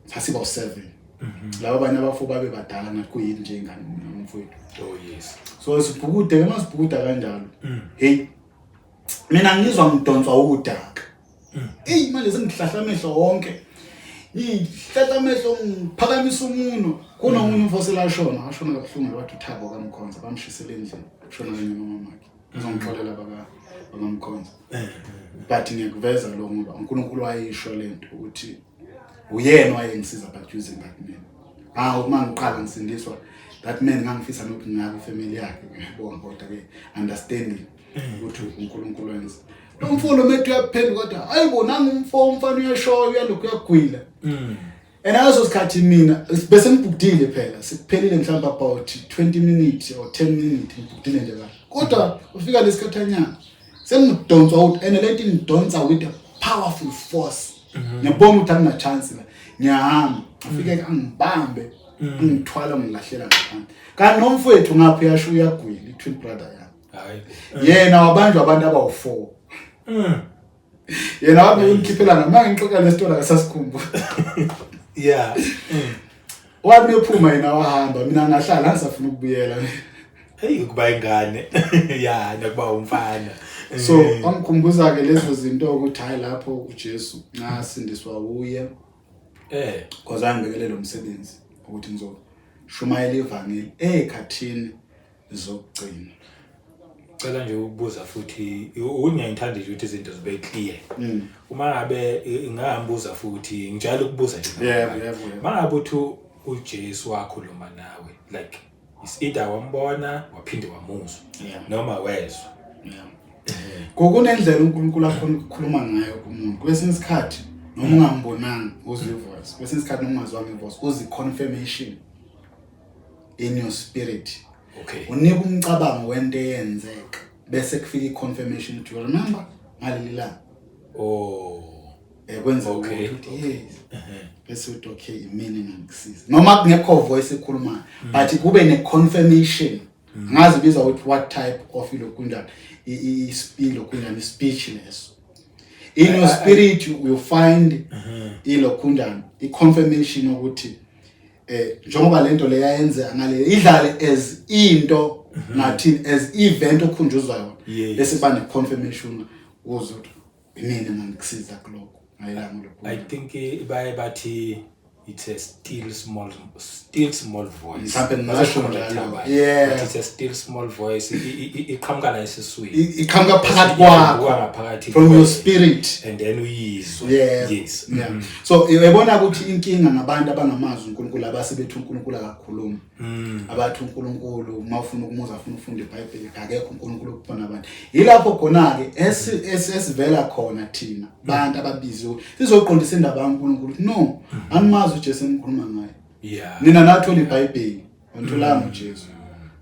Sasiba u7. Laba abanye abafo babe badala ngathi kuyini nje ingane umfowethu. Oh yes. So sibhukude ke, masibhukuda kanjalo. Hey. Mina ngizwa ngidonswa udaka. Ey, manje sengihlahla amehlo wonke. Ngihlahla amehlo, ngiphakamisa umuno. Kunomunye umfo selashona, washona kabuhlungu, wathi uThabo kaMkhonza, bamshisela endlini. Ushona kanye nomama wakhe. Uzongixolela baba bakaMkhonza. But ngiyakuveza lo ngoba uNkulunkulu wayisho lento ukuthi uyena wayengisiza but using that man. Ah, uma ngiqala ngisindiswa that man ngangifisa nokuthi ngabe ifamily yakhe, ngiyabonga kodwa ke understanding ukuthi uNkulunkulu wenza. Lo mfulo methu uyaphenduka kodwa hayibo, nangumfo umfana uyashoya, uyalokhu uyagwila. And ngaleso sikhathi mina bese ngibhukudile phela, sekuphelile mhlawumbe about 20 minutes or 10 minutes ngibhukudile nje kahle. Kodwa ufika lesikhathanyana sengidonswa ukuthi and lento ingidonsa with a powerful force. Ngiyabona ukuthi akuna chance la. Ngiyahamba, afike angibambe, angithwala, ngilahlela ngaphandle. Kanti nomfowethu ngapha uyasho uyagwila, i-twin brother yami. Hayi. Yena wabanjwa abantu abawu4. Yena wabe ungikhiphela nama ngixoxa le story akasasikhumbula. Wathi mephuma yena wahamba, mina ngahlala ngisafuna ukubuyela. Hey, kuba ingane ya nakuba umfana. So wangikhumbuza ke lezo zinto ukuthi hayi, lapho uJesu ngasindiswa uye, because angibekele lo msebenzi ukuthi ngizoshumayela ivangeli ekhathini zokugcina. Cela nje ukubuza futhi, ngiyayithanda nje ukuthi izinto zibe clear. Uma ngabe ngingambuza futhi, ngijayele ukubuza nje. Yebo, yebo, yebo. Mangabe uthi uJesu wakhuluma nawe, like is either wambona waphinde wamuzwa noma wezwa? Yeah. Ngokunendlela uNkulunkulu akhona ukukhuluma ngayo kumuntu. Kwesinye isikhathi noma ungambonanga uzwe ivoice, kwesinye isikhathi noma ungazwanga ivoice uzwe confirmation in your spirit. Unika umcabango wento eyenzeka bese kufika i-confirmation ukuthi, "You remember ngaleli langa?" Kwenza ukuthi yes, bese uthi, "Okay, imini engangikusiza," noma kungekho voice ekhulumayo, but kube ne-confirmation. Angazi ibiza ukuthi what type of ilokunjani, ilokunjani, i-speech leso. In your spirit you find ilokunjani, i-confirmation ukuthi njengoba lento le yayenzeka ngale, idlale as into ngathini, as event okhunjuzwa yona, bese kuba ne-confirmation ukuze ukuthi imina engangikusiza kulokho ngayilanga lokho. I think baye bathi it's a still small voice. Mhlawumbe ngingasho njalo. Yeah. But it's a still small voice. Iqhamuka la esiswini. Iqhamuka phakathi kwakho. Ivuka ngaphakathi from your kuwe. spirit. And then uyizwe. Yeah. So uyabona ukuthi inkinga ngabantu abangamazi uNkulunkulu, abasebethi uNkulunkulu akakhulumi, abathi uNkulunkulu uma ufuna ukumuza ufuna ukufunda iBhayibheli, akekho uNkulunkulu kukhona abantu. Yilapho khona ke esivela khona thina bantu ababiziwe sizoqondisa indaba kaNkulunkulu ukuthi no, animazi uJesu enikhuluma ngaye. Nina nathola iBhayibheli, anitholanga uJesu.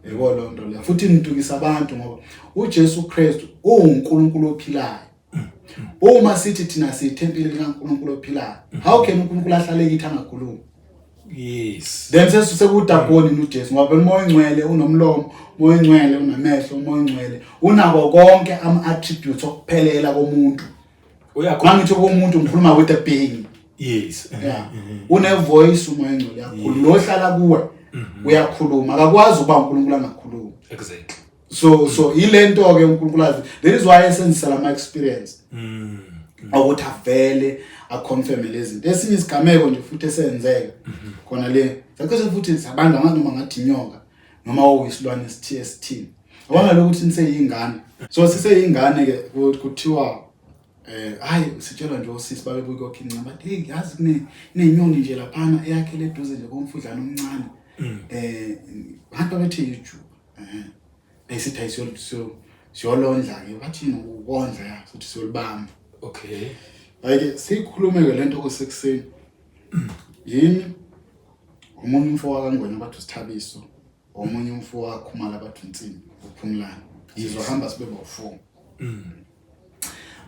Yebo, loo nto leyo futhi nitukisa abantu, ngoba uJesu Kristu uwuNkulunkulu ophilayo. Uma sithi thina siyithempeli likaNkulunkulu ophilayo, how can uNkulunkulu ahlale kithi angakhulumi? Then sesekuDagoni uJesu, ngoba uMoya oNgcwele unomlomo, uMoya oNgcwele unamehlo, uMoya oNgcwele unako konke ama-attributes okuphelela komuntu. Uyakhuluma. Mangithi komuntu, ngikhuluma with a being. Yeah, une voice uMoya oNgcwele, uyakhuluma. Lo ohlala kuwe uyakhuluma, akakwazi ukuba uNkulunkulu angakhulumi. So ilento ke uNkulunkulu azi, that is why esenzisa lama experience ukuthi avele aconfirm lezi zinto. Esinye isigameko nje futhi esenzeka khona le, sacishe futhi sabantu angazi noma ngathi inyoka noma okuyisilwane esithiye esithini, yabona lokuthi niseyingane. So siseyingane ke, kuthiwa hayi, sitshelwa nje osisi babebuya kokha incema, bathi, "Hey, yazi kune nenyoni nje laphana eyakhele eduze nje komfudlana omncane." Ngathi babethi ijuba, besithi hayi, siyolondla ke. Bathi ukondla ya, futhi siyolibamba. Hayi ke, sikhulume ke lento kusekuseni, yimi, omunye umfo wakaNgwenya bathi uSithabiso, omunye umfo wakhumala bathi uNsimbi uPhumlani. Sizohamba sibe bawu-four.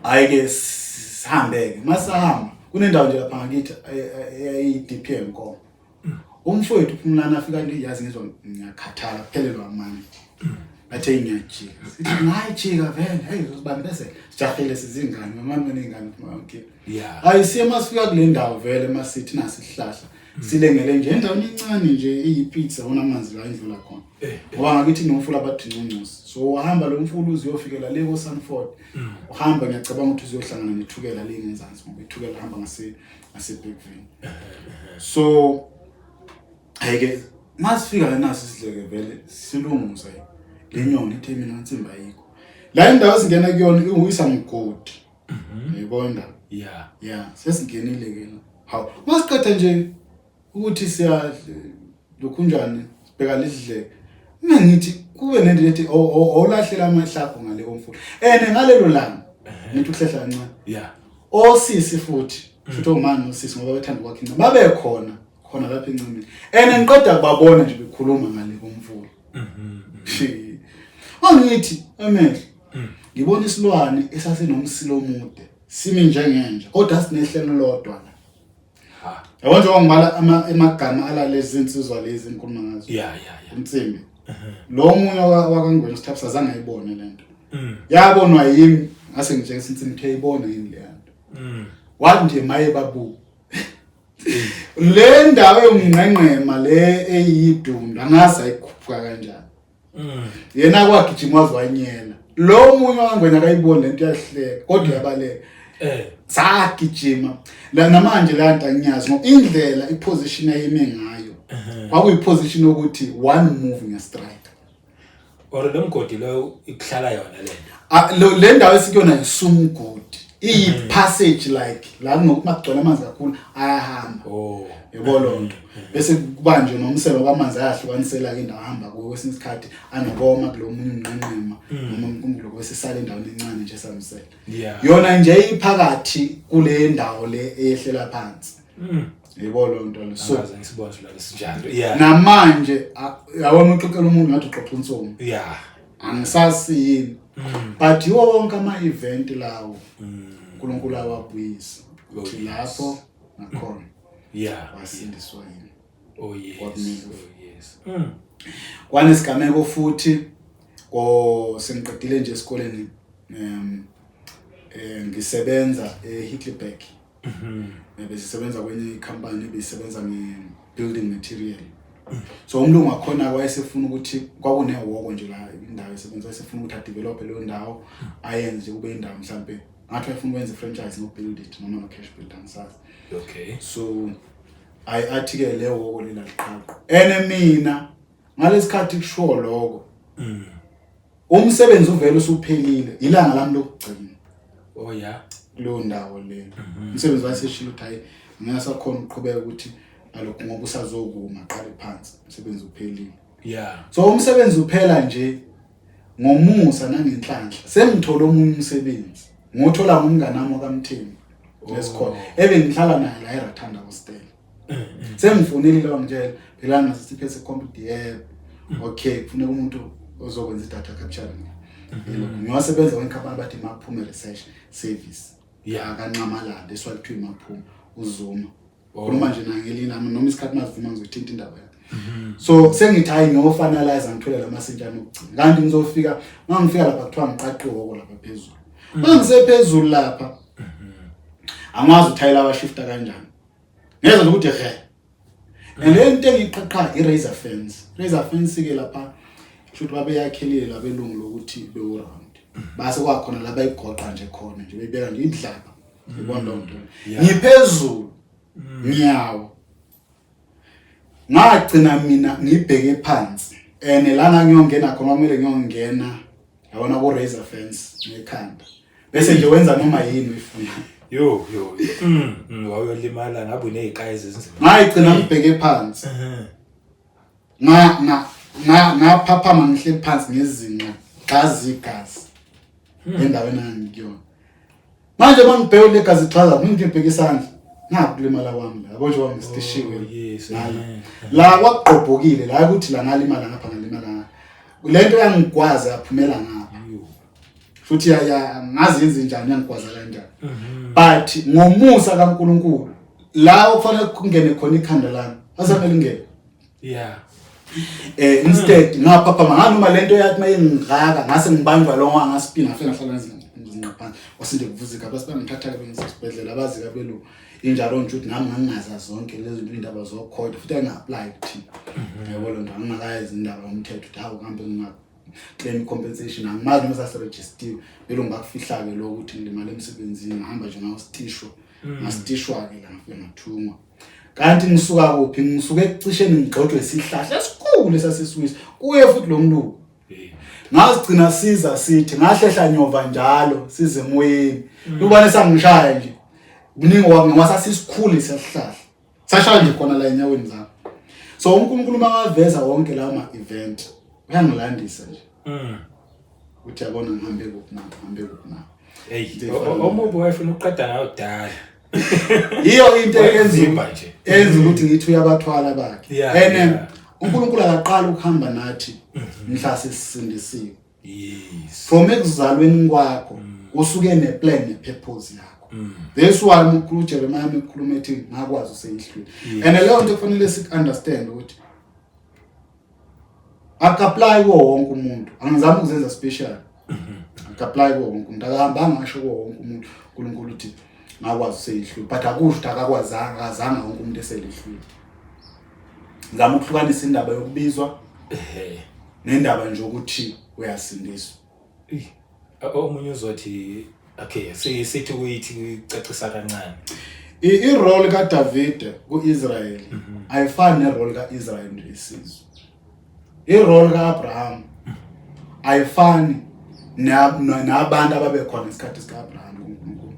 Hayi ke, sihambe ke. Masahamba kunendawo nje lapha ngakithi eyayi-DP Nkomo. Umfowethu uPhumlani afika nje, yazi ngizwa ngiyakhathala, kuphelelwa amandla, athe ngiyajika. Sithi ngayijika vele, hey, uzosibambezela, sijahile, sizingane mamani beney'ngane. Okay. Hayi, siye masifika kule ndawo vele, masithi nasi isihlahla silengele nje endaweni encane nje eyipizza, wona amanzi la endlula khona, ngoba ngakithi nomfula abathi Nconcosi. So wahamba lo mfula uze uyofikela le ko-Sanford. Uhamba, ngiyacabanga ukuthi uzohlangana nethukela le ngenzansi, ngoba ithukela hamba ngase Bergville. So hayi-ke, masifika naso isidleke vele silungusa le nyoni, ithe mina nsimbi ayikho la indawo esingena kuyona, iwuyisa mgodi, uyayibona indawo? Ya, sesingenile ke la. Hawu, masiqeda nje ukuthi siya lokhunjani, sibheka lesidleke, mina ngithi kube nento lethi owulahlela amahlakho ngale komfula. And ngalelo langa, ngithi ukuhlehla kancane, osisi futhi omama nosisi, ngoba bethanda ukwakha incema, babe khona khona lapha encemeni, and ngiqeda kubabona nje bekhuluma ngale komfula. Angithi emehlo ngibona isilwane esasinomsilo omude, simi njengenja, kodwa sinehlelo lodwa la. Yabo, njengoba ngibala amagama alalezi zinsizwa lezi engikhuluma ngazo, uNsimbi lo, omunye wakaNgwenya uSithabiso, azange ayibone lento. Yabonwa yimi, ngase ngitshengisa insimbi, kuthiwa ibona yini leya nto. Wathi nje maye babu. Le ndawo yomngqengqema le eyidunda angazi ayikhuphuka kanjani. Yena kwagijima wazwanyela. Lo munye wangwena akayiboni lento, uyahleka kodwa uyabaleka. Sagijima la namanje la nto angiyazi ngoba indlela iposition ayime ngayo kwakuyiposition yokuthi one move nge-strike. Or lo mgodi lo ikuhlala yona lento? Ah, le ndawo esikuyona isumgodi, iyi-passage like la kunokuthi makugcwele amanzi kakhulu ayahamba. Yebo, loo nto bese kuba nje nomselo kwamanzi ayahlukanisela-ke indawo ahamba kuyo. Kwesinye isikhathi anokoma kulo munye umnqenqema noma umkhumbulo, bese sale endaweni encane nje samsela. Yona nje iphakathi kule ndawo le eyehlela phansi. Yebo, loo nto le so Angaze ngisibone silwane esinjalo, yeah. Namanje yabona uxoxela umuntu ngathi uxoxa unsomi. Angisasi yini, but yiwo wonke ama-event lawo uNkulunkulu awabuyisa ukuthi lapho nakhona wasindiswa yini. Kwakumele. oh yes Kwanesigameko futhi ko sengiqedile nje esikoleni, ngisebenza eHeidelberg. Besisebenza kwenye ikhampani ebisebenza nge-building material, so umlungu wakhona wayesefuna ukuthi kwakunehhoko nje la indawo esebenza, wayesefuna ukuthi adevelop leyo ndawo, ayenze nje kube indawo, mhlampe ngathi wayefuna ukwenza i-franchise no-Build It noma no-Cash Build, angisazi. So ayi, athi-ke le hhoko lela liqhaqho ene mina ngalesikhathi kushiwo lokho, umsebenzi uvele usuphelile, ilanga lami lokugcina kuleyo ndawo leyo. Umsebenzi wayeseshilo ukuthi hayi, ngingasakhona ukuqhubeka ukuthi alokhu ngoba usazokuma qale phansi, umsebenzi uphelile. So umsebenzi uphela nje, ngomusa nangenhlanhla sengithola omunye umsebenzi, ngothola ngumngane wami wakaMthembu lesikhona ebengihlala naye la eRatanda Hostel. Sengifonile lo, ngitshela phela ngasiphethe computer. Yebo, okay, kufuneka umuntu ozokwenza i-data capturing. Ngiwasebenza kwenkampani bathi Maphume Research Service kaNxamalala, leswa kuthiwa iMaphume uZuma. Khuluma nje naye ngelinye noma isikhathi mazivuma ngizothinta indaba yakhe. So sengithi hayi, ngiyofinalize, ngithole lamasentshana okugcina, kanti ngizofika, mangifika lapha kuthiwa ngiqaqe ihhoko lapha phezulu. Mangisephezulu lapha angazi uthayela washifta kanjani, ngeza nje ukuthi he, and le nto engiyiqhaqha i-razor fence. Razor fence ke lapha kusho ukuthi babeyakhelile labelungu lokuthi bewu-round, base kwakhona la bayigoqa nje khona nje, beyibeka nje idlaba, yibona loo nto. Ngiphezulu ngiyawo, ngagcina mina ngibheke phansi and lana ngiyongena khona kumele ngiyongena, yabona, ku razor fence ngekhanda, bese nje wenza noma yini uyifuna. Yo yo wawuyolimala ngabe uney'kayi ezinzima. Ngayigcina ngibheke phansi, nga nga nga ngaphaphama ngihleli phansi ngezinqa, gazi igazi endaweni engangikuyona. Manje mangibheke le gazi chaza mina, ngibheke isandla ngakulimala kwami la, yabo nje wangistishiwe. Ngala la kwakugqobhokile la, ukuthi la ngalimala ngapha, ngalimala ngapha, lento yangigwaza yaphumela ngapha. Futhi ya ngazi yenze njani, yangigwaza kanjani, but ngomusa kaNkuluNkulu la okufanele kungene khona ikhanda lami asamele ingene. Instead ngaphaphama nganoma lento yathi mayingaka, ngase ngibanjwa lo ngaspina, ngafika ngahlala ngezinqa phansi, wasinde kuvuza igaba, sibangithatha ke bengisesibhedlela abazi kabelu injalo nje ukuthi nami ngangingazazi zonke lezi zinto, indaba zokhoda futhi enga-apply kuthina, yabo loo nto, angingakayazi indaba yomthetho ukuthi hawu kambe nginga-claim compensation, angimazi noma sasirejistiwe belungu bakufihla-ke lokho ukuthi ngilimale emsebenzini. Ngahamba nje ngawustishwa, ngastishwa-ke la, ngafike ngathungwa. Kanti ngisuka kuphi? Ngisuke ekucisheni ngigxotshwe isihlahla esikhulu esasisiwisa kuye futhi lo mlungu. Ngazigcina siza sithi ngahlehla nyova njalo size emoyeni, lubane sangishaya nje kuningi kwasasisikhulu isihlahla, sashaya nje khona la enyaweni zami. So uNkulunkulu makaveza wonke lawo ma-event uyangilandisa nje ukuthi yabona ngihambe kuphi na, ngihambe kuphi na. Hey, omubi wayefuna ukuqeda ngayo kudala. Yiyo into eyenza Wayevimba nje. Enza ukuthi ngithi uyabathwala bakhe. And uNkulunkulu akaqala ukuhamba nathi mhla sesisindisiwe. From ekuzalweni kwakho usuke neplan nepurpose yakho. That's why umkhulu Jeremiah ekhuluma ethi ngakwazi useyihlwini. And leyo nto kufanele sik-understand ukuthi akapply kuwo wonke umuntu. Angizami ukuzenza special. Akapply kuwo wonke umuntu. Akahambanga ngasho kuwo wonke umuntu uNkulunkulu uthi Ngakwazi useyihlwili, but akusho ukuthi akakwazanga, akazanga wonke umuntu eselihlwili. Ngizama ukuhlukanisa indaba yokubizwa nendaba nje ukuthi uyasindiswa. Omunye uzothi okay, sithi kuyithi kucacisa kancane. I-role kaDavide kuIsrael ayifani nerole kaIsrael nje isizwe. I-role kaAbraham ayifani nabantu ababekhona ngesikhathi sikaAbraham kuNkulunkulu.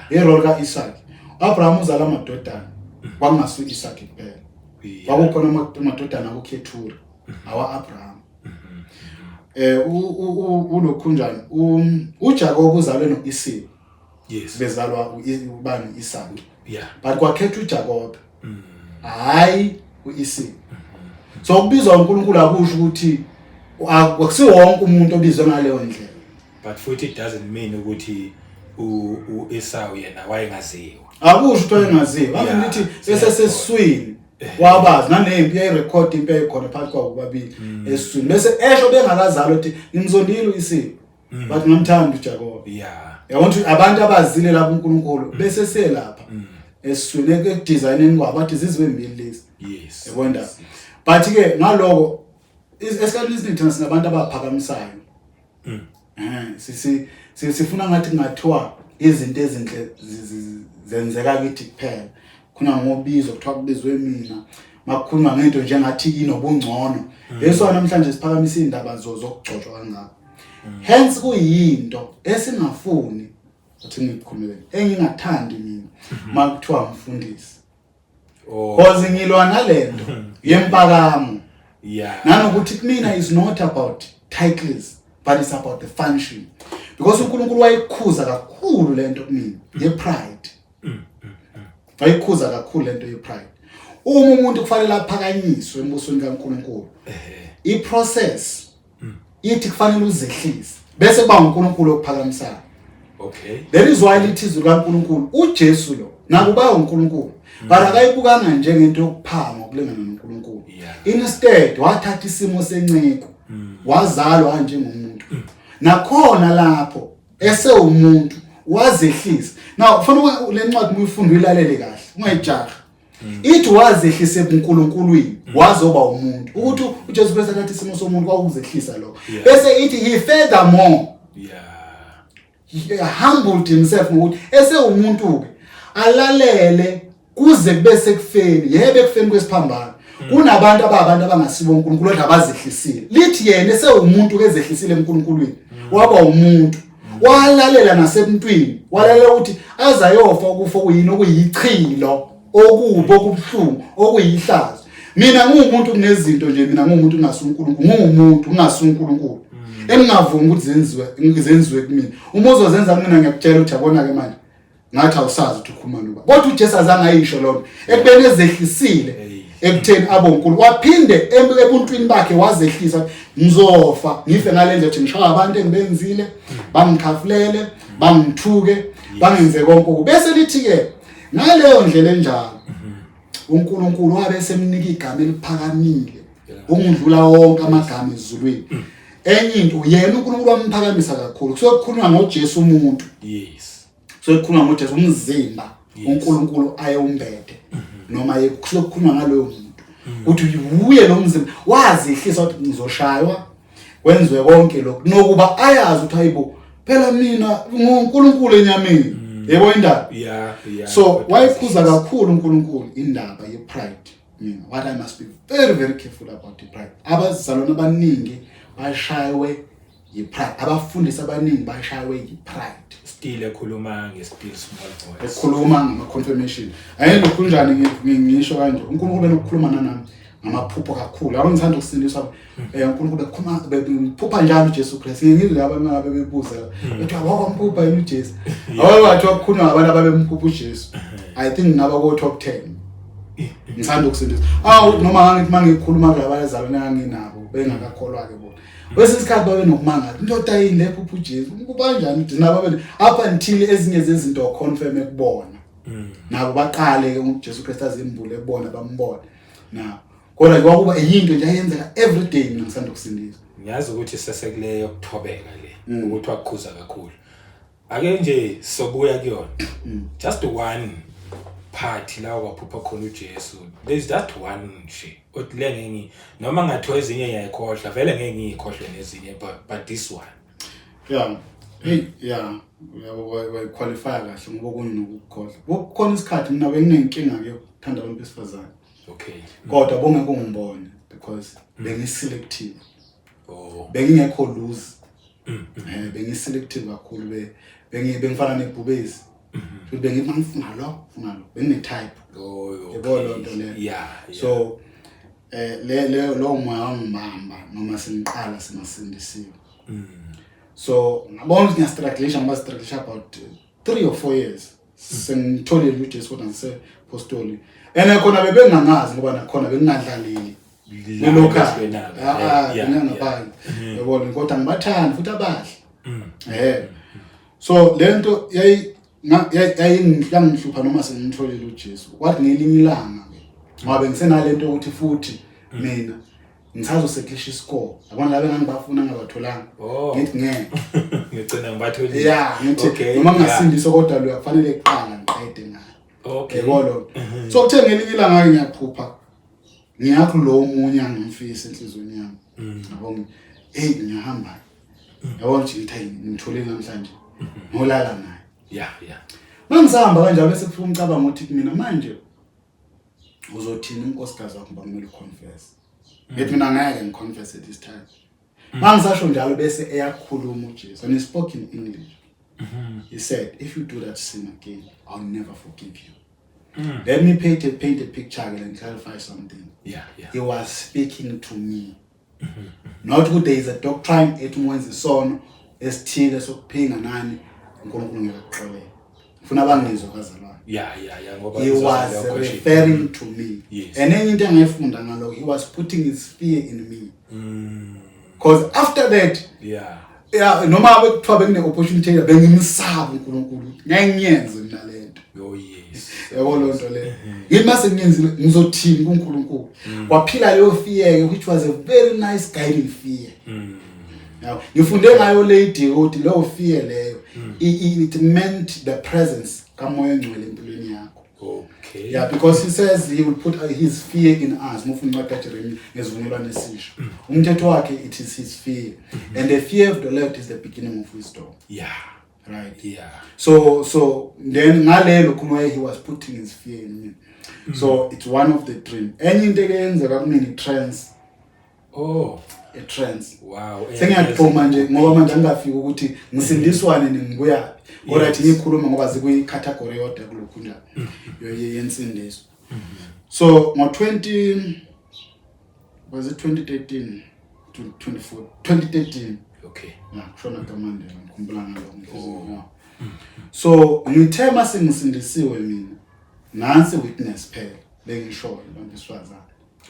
I-role kaIsaac, uAbraham uzala amadodana, kwakungasiwo uIsaac kuphela. Kwakukhona amadodana kuKhetura awa-Abraham. Ulokhunjani uJakob uzalwe noIsau. Yes. Bezalwa ubani uIsaac. Yeah. But kwakhetha uJakob. Hayi uIsau. So ukubizwa uNkulunkulu akusho ukuthi akusiwo wonke umuntu obizwe ngaleyo ndlela. But futhi it doesn't mean ukuthi uEsau yena wayengaziwa. Akusho ukuthi wayengaziwa. Ake ngithi eseseswini wabazi nanempi yayirecord impi eyayikhona phakathi kwabo bobabili esiswini, bese esho bengakazalwa ukuthi ngimzondile uIsau. But ngamthanda uJakob. Yabona ukuthi abantu abazile lapha uNkulunkulu bese selapha esiswini ekudesigneni kwabo bathi zizwe mbili lezi. Yes. Yabona. But ke ngaloko esikhathini esiningi thina sinabantu abaphakamisayo. Sifuna ngathi kungathiwa izinto ezinhle zenzeka kithi kuphela. Khona ngobizo kuthiwa kubizwe mina. Makukhulunywa ngento njengathi inobungcono. Leso namhlanje siphakamisa indaba zokugcotshwa kangaka. Hence kuyinto esingafuni ukuthi ngikhulumele. Engingathandi mina makuthiwa mfundisi. Because ngilwa nalento yempakamo. Nanokuthi kumina is not about titles but it's about the function. Because uNkulunkulu wayikhuza kakhulu lento kumina ye pride. Wayikhuza kakhulu lento ye pride. Uma umuntu kufanele aphakanyiswe embusweni kaNkulunkulu, i process ithi kufanele uzehlise bese kuba uNkulunkulu okuphakamisayo. Okay. That is why lithi izwi kaNkulunkulu uJesu lo nakuba uNkulunkulu but akayibukanga njengento yokuphanga ukulingana noNkulunkulu. Instead wathatha isimo senciko, wazalwa njengomuntu. Nakhona lapho esewumuntu wazehlisa. Now ufuna le ncwadi uyifunda uyilalele kahle, ungayijahi. Ithi wazehlise kuNkulunkulwini, wazoba umuntu. Ukuthi uJesu Kristu athatha isimo somuntu kwakuzehlisa lokho. Bese ithi he furthermore he humbled himself ngokuthi esewumuntu ke alalele kuze kube sekufeni, yebo ekufeni kwesiphambano. Kunabantu ababantu abangasibo uNkulunkulu kodwa abazehlisile. Lithi yena esewumuntu ke ezehlisile eNkulunkulwini, waba umuntu. Walalela nasemntwini, walalela ukuthi azayofa ukufa okuyini, okuyichilo, okubi, okubuhlungu, okuyihlazo. Mina ngiwumuntu kunezinto nje, mina ngiwumuntu ngingasuNkulunkulu, ngiwumuntu ngingasuNkulunkulu. Engingavumi ukuthi zenziwe kumina. Uma uzozenza kumina ngiyakutshela ukuthi yabona ke manje ngathi awusazi ukuthi ukhuluma noba. Kodwa uJesu azange ayisho lonto. Ekubeni ezehlisile ekutheni abe uNkulunkulu, waphinde ebuntwini bakhe wazehlisa, ngizofa ngife ngale ndlela ukuthi ngishaya abantu engibenzile, bangikhafulele, bangithuke, bangenze konke oku. Bese lithi ke ngaleyo ndlela enjalo uNkulunkulu wabe esemnika igama eliphakamile ukudlula wonke amagama ezulwini. Enye into yena uNkulunkulu wamphakamisa kakhulu. Kusuke kukhulunywa ngoJesu umuntu. Yes. Kusuke kukhulunywa ngoJesu umzimba uNkulunkulu ayewumbethe noma kusuke kukhulunywa ngaloyo muntu. Ukuthi uye lo mzimba wazihlisa ukuthi ngizoshaywa kwenziwe konke lokhu nokuba ayazi ukuthi hayibo phela mina nguNkulunkulu enyameni. Yebo indaba. Yeah. So wayikhuza kakhulu uNkulunkulu indaba ye pride. Mina what I must be very very careful about the pride. Abazalwane abaningi bashaywe yi-pride, abafundisi abaningi bashaywe yi-pride. Still ekhuluma nge-still small voice. Ekhuluma ngama-confirmation. Ayento kunjani ngisho kanje, uNkulunkulu benokukhuluma nanami ngamaphupho kakhulu. Yabo ngithanda ukusindiswa uNkulunkulu bekhuluma bephupha njalo uJesu Kristu. Ngizwe abantu ngabe bebuza bethi awakwamphupha yini uJesu. Awabathi wakukhulunywa ngabantu ababemphupha uJesu. I think ngaba ko top 10. Ngithanda ukusindiswa. Awu noma ngithi mangikhuluma kulabazalwane anginabo bengakakholwa ke bona. Kwesinye isikhathi babe nokumangala, indoda yini le phupha uJesu? Umphupha kanjani uJesu? Nabo babe up until ezinye zezinto confirm ekubona. Nabo baqale ke uJesu Kristu azimbule kubona bambone. Nabo kodwa kwakuba yinto nje ayenzeka every day mina ngisanda ukusindiswa. Ngiyazi ukuthi sesekuleyo yokuthobeka le, ukuthi wakukhuza kakhulu. Ake nje sobuya kuyona. Just one part la waphupha khona uJesu. There's that one nje. Othi le ngeke noma ngathiwa ezinye ngiyayikhohlwa, vele ngeke ngiyikhohlwe nezinye, but this one. Yeah. Hey, yeah. Uyabo, wayiqualify kahle ngoba okunye nokukhohlwa. Kukhona isikhathi mina benginenkinga ke yokuthanda abantu besifazane. Kodwa bongeke ungibone because bengi-selective. Bengingekho loose. Bengi-selective kakhulu, bengifana nebhubesi. Futhi bengithi mangifuna lo, ngifuna lo. Bengine-type. Yabo loo nto leyo. So le le lo moya wangibamba noma sengiqala sengasindisiwe. So ngabona ukuthi ngiyastrugglisha, ngoba strugglisha about 3 or 4 years. Sengitholile uJesu kodwa ngisepostoli. Ene khona bebengangazi ngoba nakhona bengingadlaleli. Lelo khaya. Ah, ngingangaphandle. Yabona, kodwa ngibathanda futhi abahle. So lento yayi yayingihlupha noma sengimtholile uJesu. Kwathi ngelinye ilanga ke ngoba bengisenalento ukuthi futhi mina ngisazoseklisha iscore. Yabona laba engangibafuna ngingabatholanga. Ngithi ngeke. Ngigcina ngibatholile. Yeah, ngithi noma ngingasindiswa kodwa lo kufanele kuqala ngiqede ngayo. Yebo lo. So kuthe ngelinye ilanga ke ngiyaphupha. Ngiyakho lo omunye angimfisa enhlizweni yami. Yabo, hey, ngiyahamba. Yabo nje ngithi ngitholile namhlanje. Ngolala naye. Yeah. Mangisahamba kanjalo bese kufika umcabango uthi mina manje uzothini unkosikazi wakho ngoba kumele uconfess. Ngithi mina ngeke ngiconfess at this time. Mangisasho njalo bese eyakhuluma uJesu and he spoke in English. He said, if you do that sin again, I'll never forgive you. Let me paint a picture and clarify something. He was speaking to me. Not ukuthi there is a doctrine ethi mwenze isono esithile sokuphinga nani uNkulunkulu ngeke akuxolele. Ufuna bangizwe bazalwane. Yeah, ngoba he was referring to me. And enye into engayifunda ngalokho, he was putting his fear in me. Because after that, yeah, noma bekuthiwa bekune opportunity bengimsaba uNkulunkulu. Ngeke ngiyenze mina lento. Oh yes. Yabo lo nto le. Yimi mase ngiyenzile ngizothini kuNkulunkulu. Waphila leyo fear which was a very nice guiding fear. Now ngifunde ngayo lady ukuthi leyo fear leyo it meant the presence kaMoya oNgcwele empilweni yakho. Yeah, because he says he will put his fear in us. Mufuna incwadi kaJeremiah ngezivumelwano esisha. Umthetho wakhe, it is his fear. And the fear of the Lord is the beginning of wisdom. Right. So then ngalelo khuluma he was putting his fear in me. So it's one of the dream. Enye into eyenzeka kumina i-trance. A trance. Wow. Sengiyaphuma nje ngoba manje angikafiki ukuthi ngisindiswane ningibuyaphi. Kodwa thi ngikhuluma ngoba zikuyi category yodwa kulokhu njalo. Yensindiso. So ngo 20 was it 2013 to 24 2013. Yeah, kushona kaMandela ngikhumbula ngalokho. Yeah. So ngithe masengisindisiwe mina nansi witness phela lengishoyo abantu besifazane.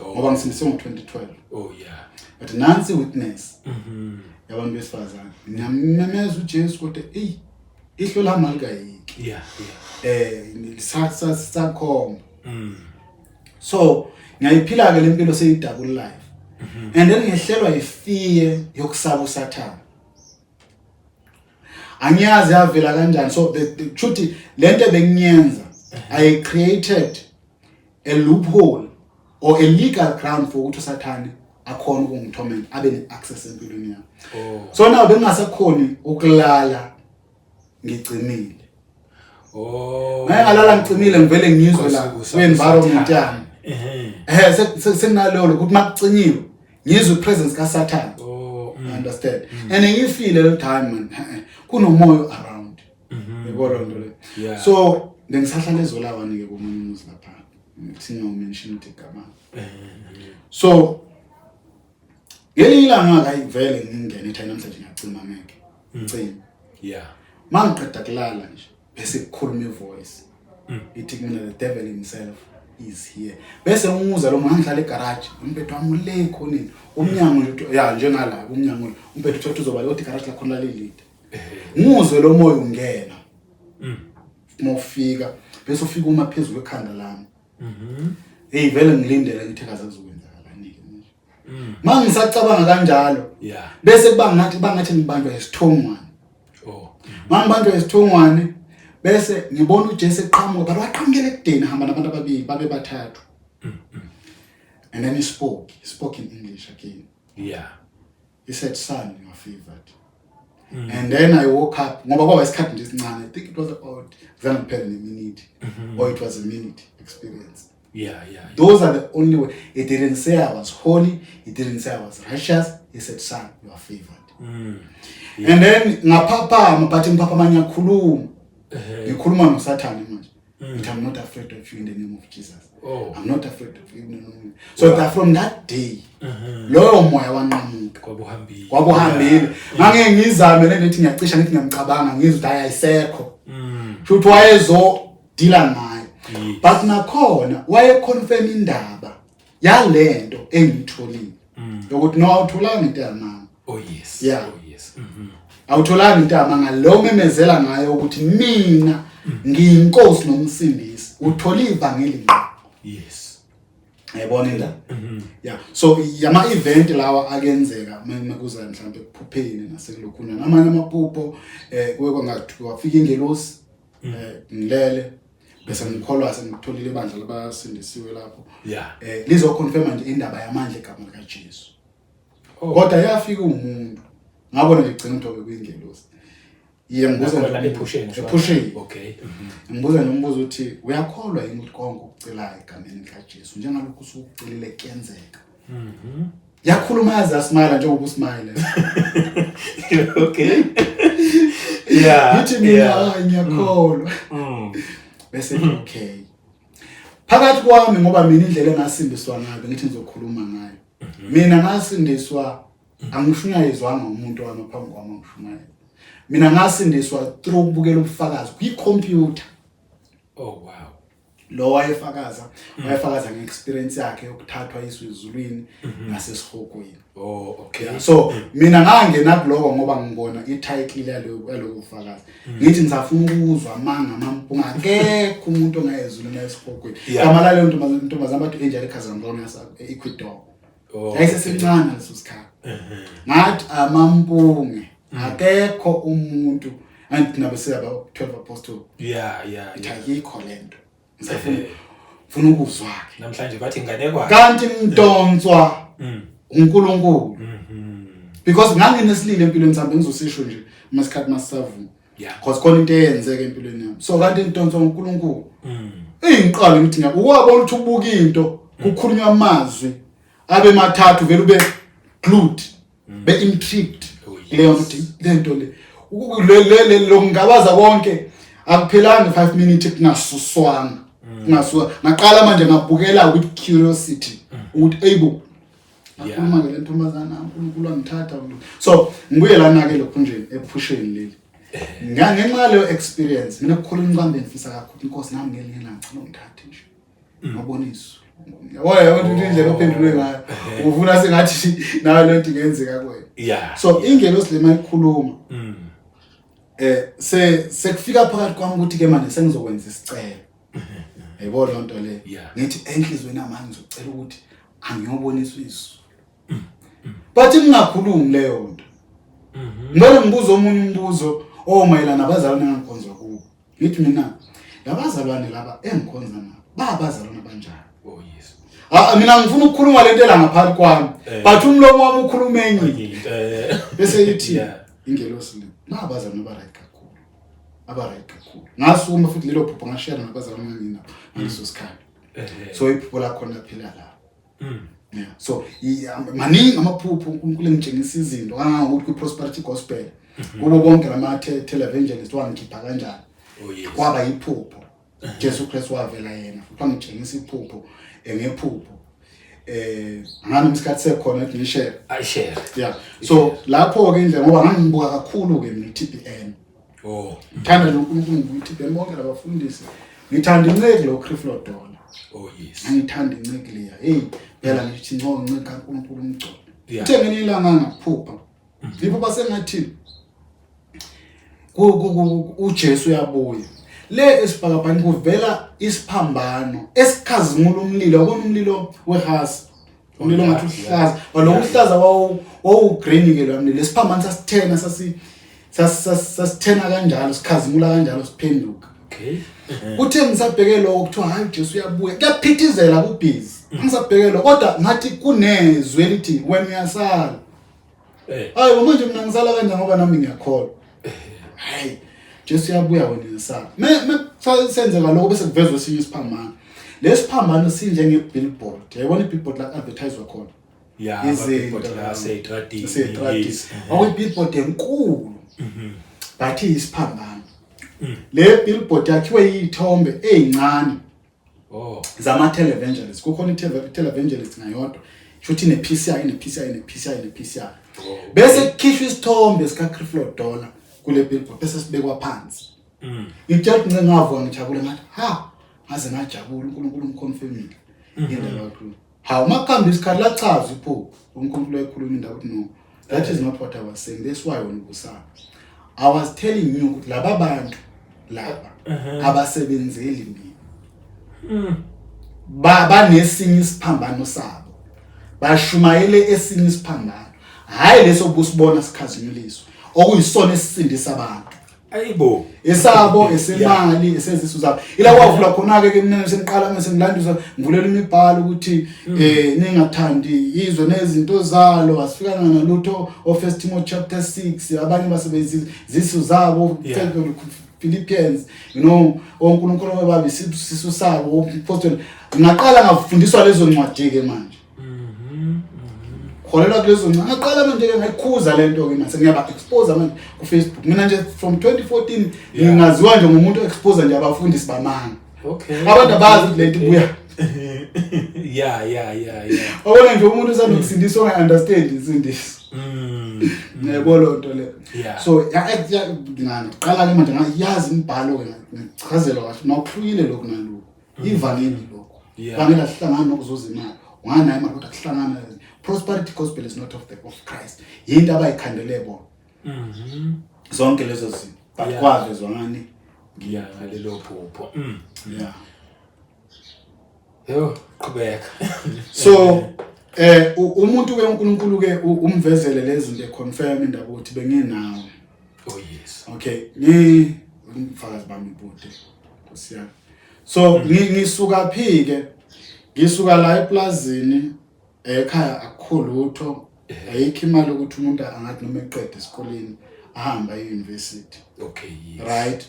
Ngoba ngisindisiwe ngo-2012. Oh yeah. But nansi witness. Yabantu besifazane. Ngiyamemeza uJesu kodwa ey ihlo lami alikayiki. Sakhomba. So ngiyayiphila ke lempilo seyi double life. And then ngehlelwa ifear yokusaba uSathane. Angiyazi yavela kanjani. So the truth lento bengiyenza, I created a loophole or a legal ground for ukuthi uSathane akhona ukungithomela abe ne-access empilweni yami. So now bengingasakhoni ukulala ngicimile. Ngeke ngalala ngicimile, ngivele ngizwe la kwi-environment yami. Senginaleyo ukuthi makucinyiwe ngizwe i-presence kaSathane. You understand? And ngifile lo time man, kunomoya around. Yebo lo nto le. So bengisahlala ezolawane ke komunye umuzi lapha. Ngithi mention ukuthi igama. So ngelinye ilanga hayi vele ngingene ethi namhlanje ngiyacima ngeke. Ngicima. Mangiqeda kulala nje bese kukhuluma ivoice. Ithi kumina the devil himself is here. Bese ngimuza lo muntu ngihlala egarage, umbhedo wami ule khoneni. Umnyango nje uthi, ya njengala umnyango umbhedo uthatha uzoba kodwa igarage lakhona lalilide. Nguzwe lo moya ungena. Mawufika bese ufika uma phezulu ekhanda lami. Hey vele ngilindele ngithi kaze kuzokwenzakalani ke manje. Mangisacabanga kanjalo. Bese kuba ngathi bangathi ngibanjwa isithongwane. Mangibanjwa isithongwane bese ngibona uJesu eqhamuka, but waqhamukela ekudeni, hamba nabantu ababili babe bathathu. And then he spoke in English again. He said, "Son, you are favored." And then I woke up, ngoba kwaba isikhathi nje esincane. I think it was about zange kuphele ne-minute or it was a minute experience. Those are the only way. He didn't say I was holy. He didn't say I was righteous. He said, "Son, you are favored." And then ngaphaphama, but ngiphaphama ngiyakhuluma. Ngikhuluma noSathane manje. But I'm not afraid of you in the name of Jesus. I'm not afraid of you. No, no, no. So that from that day, loyo moya wanqamuka. Kwabuhambile. Kwabuhambile. Ngangeke ngizame le nto, ngiyacisha ngithi ngiyamcabanga, ngizwe ukuthi hayi, ayisekho. Futhi wayezo deala ngayo. But nakhona wayeconfirm indaba yalento engiyitholile. Yokuthi no, awutholanga into yamanga. Awutholanga into yamanga, lo memezela ngayo ukuthi mina ngiyinkosi nomsindisi. Uthola ivangeli ngqo. Yayibona indaba. Yeah. So yama event lawa akenzeka mekuza mhlawumbe ekuphupheni nasekulokhunjani. Amanye amaphupho kuye kwangathi wafika ingelosi ngilele, bese ngikholwa sengitholile ibandla labasindisiwe lapho. Lizoconfirma nje indaba yamandla egama lika Jesu. Kodwa yafika umuntu, ngabona nje gcina ukuthi bekuyingelosi. Iye ngibuza Nakhona nje ephusheni. Ephusheni. Ngibuza nje umbuzo uthi, uyakholwa yini ukuthi konke okucelayo egameni likaJesu njengalokhu usukucelile kuyenzeka? Yakhuluma yaze yasmile njengoba usmile. Ngithi mina, hayi, ngiyakholwa. Bese okay. Phakathi kwami, ngoba mina indlela engasindiswa ngayo ngithi ngizokhuluma ngayo. Mina ngasindiswa, angishunyayezwanga umuntu wami phambi kwami angishumayela. Mina ngasindiswa through ukubukela ubufakazi kwi-computer. Lo wayefakaza nge-experience yakhe yokuthathwa iswe ezulwini nasesihogweni. So mina ngangena kuloko ngoba ngibona i-title yaloko bufakazi. Ngithi ngisafuna ukuzwa amanga amampunga, akekho umuntu ongayezulwini nasesihogweni. Gama laleyo ntombazane bathi Angelica Zambrano yasa Ecuador. Yayisesencane leso sikhathi. Ngathi amampunge, akekho umuntu, angithi nabe siyaba 12 apostle. Ithi ayikho lento. Ngisafuna ufuna ukuzwa ke. Namhlanje bathi inganekwane. Kanti ngidonswa uNkulunkulu. Because nganginesililo empilweni sami, ngizosisho nje uma isikhathi masisavuma. Because khona into eyenzeka empilweni yami. So kanti ngidonswa uNkulunkulu. Ngiqala ngithi ngiya ukwabona ukuthi ubuka into kukhulunywa amazwi abe mathathu, vele ube glued, be intrigued. Leyo nto, lento le le lokungabaza konke akuphelanga 5 minutes kungasuswanga, kungasuka. Ngaqala manje ngabukela with curiosity ukuthi ayibo, akhuluma ngale ntombazana, uNkulunkulu angithatha. So ngibuye lana ke lokhu nje ephusheni leli. Ngenxa yaleyo experience, mina kukhuluma kwami ngifisa kakhulu inkosi nami ngelinye ilanga ngicela ungithathe nje ngaboniswa. Yabo ukuthi indlela ophendulwe ngayo, ufuna sengathi nawe lento ingenzeka kuwena. So ingelosi le mayikhuluma, se sekufika phakathi kwami ukuthi ke manje sengizokwenza isicelo, yebo, lonto le. Ngithi enhlizweni yami ngizocela ukuthi angiyoboniswa izulu, but ngingakhulumi leyo nto. Ngibona ngibuza omunye umbuzo omayelana nabazalwane engangikhonza kubo. Ngithi mina, labazalwane laba engikhonza nabo babazalwane abanjani? Ah, mina ngifuna ukukhuluma lento ela ngaphansi kwami, but umlomo wami ukhuluma enye. Bese ithi ingelosi le, nabazalwane aba-right kakhulu, aba-right kakhulu. Ngasukuma futhi lelo phupho ngashare nabazalwane enganginabo ngaleso sikhathi. So iphupho lakhona laphila la. Yeah, so maningi amaphupho uNkulunkulu engitshengisa izinto kangangokuthi kwi-prosperity gospel, kubo bonke lama televangelist, wangikhipha kanjani. Kwaba yiphupho, Jesu Christ wavela yena futhi wangitshengisa iphupho, ngephupho angani isikhathi sekhona ukuthi ngishare. I share. Yeah, so lapho ke indlela, ngoba ngangibuka kakhulu ke mina i-TBN. Ngithanda nje uNkulunkulu, ngibuka i-TBN bonke labafundisi, ngithanda inceki lo Creflo Dollar. Ngithanda inceki leya, hey, phela ngithi ngco inceki kaNkulunkulu umgcobo. Uthe ngelinye ilanga ngaphupha, ngipho basengathi uJesu uyabuya le esibhakabhakeni, kuvela isiphambano esikhazimula umlilo, wabona umlilo wehasi, umlilo ngathi uhlaza, walo uhlaza wawu green ke lo mlilo. Isiphambano sasithena sasi Sasithena kanjalo, sikhazimula kanjalo, siphenduka. Okay. Kuthe ngisabheke lokho, kuthiwa hayi, uJesu uyabuya, kuyaphithizela, kubhizi. Ngisabheke lokho, kodwa ngathi kunezwi elithi wena uyasala. Hayi, manje mina ngisala kanjani ngoba nami ngiyakholwa? Hayi, Jesu uyabuya, wena uyasala. Me senzeka lokho, bese kuvezwa esinye isiphambano. Lesiphambano sinjenge billboard, yayibona i-billboard la advertise khona izinto la seyitradini. Seyitradini, okuyi-billboard enkulu, but isiphambano. Le billboard yakhiwe yithombe ezincane zama televangelist. Kukhona i-televangelist ngayodwa, shuthi ine-piece yayo, ine-piece yayo, ine-piece yayo, ine-piece yayo. Bese kukhishwa isithombe sika Creflo Dollar kule billboard, bese sibekwa phansi. Ngitshela ukuthi ngavuka ngijabule, ngathi ha, ngaze ngajabula, uNkulunkulu ungiconfirmile indaba yakho. Hawu, makuhamba isikhathi, lachaza iphupho, uNkulunkulu wayekhuluma indaba ukuthi no, that is not what I was saying. That's why wena ubusaba. I was telling you ukuthi laba bantu laba abasebenzeli mina, ba banesinye isiphambano sabo, bashumayele esinye isiphambano, hayi leso busibona sikhazimuliswa okuyisona esisindisa abantu. Ayibo. Esabo esemali, esezisu zabo. Ila kwavula khona ke mina sengiqala mase ngilandisa, ngivulela imibhalo ukuthi ningathandi izwe nezinto zalo, asifikanga nalutho, o First Timothy chapter 6, abanye basebenzisa zisu zabo, Philippians, oNkulunkulu baba isisu sabo, apostle. Ngaqala ngafundiswa lezo ncwadi ke manje. Kholelwa kulezo ncwadi. Ngaqala manje ke ngayikhuza lento ke manje, ngiyaba expose manje ku Facebook. Mina nje from 2014 ngingaziwa nje ngumuntu expose nje abafundisi bamanga. Abantu abazi ukuthi lento ibuya. Wabona nje umuntu usanokusindiswa onga-understand insindiso. Yebo, loo nto le. So ngaqala ke manje ngayazi imibhalo ke, ngachazelwa kahle nokuhlukile lokhu nalokhu. Ivangeli lokhu. Ivangeli asihlangani nokuzuza imali. Unganayo imali kodwa kuhlangana. Prosperity gospel is not of Christ. Yinto abayikhandele bona. Zonke lezo zinto. But kwavezwa ngani? Yeah, ngalelo phupho. Yeah. Yo, qhubeka. So umuntu ke uNkulunkulu ke umvezele lezi zinto, econfirm indaba ukuthi benginawo. Oh yes. Okay, ngi umfakazi bami bude. Nkosi yami. So ngisuka phi ke? Ngisuka la eplazini, ekhaya akukho lutho. Ayikho imali ukuthi umuntu angathi noma eqede esikoleni ahamba e-university. Right?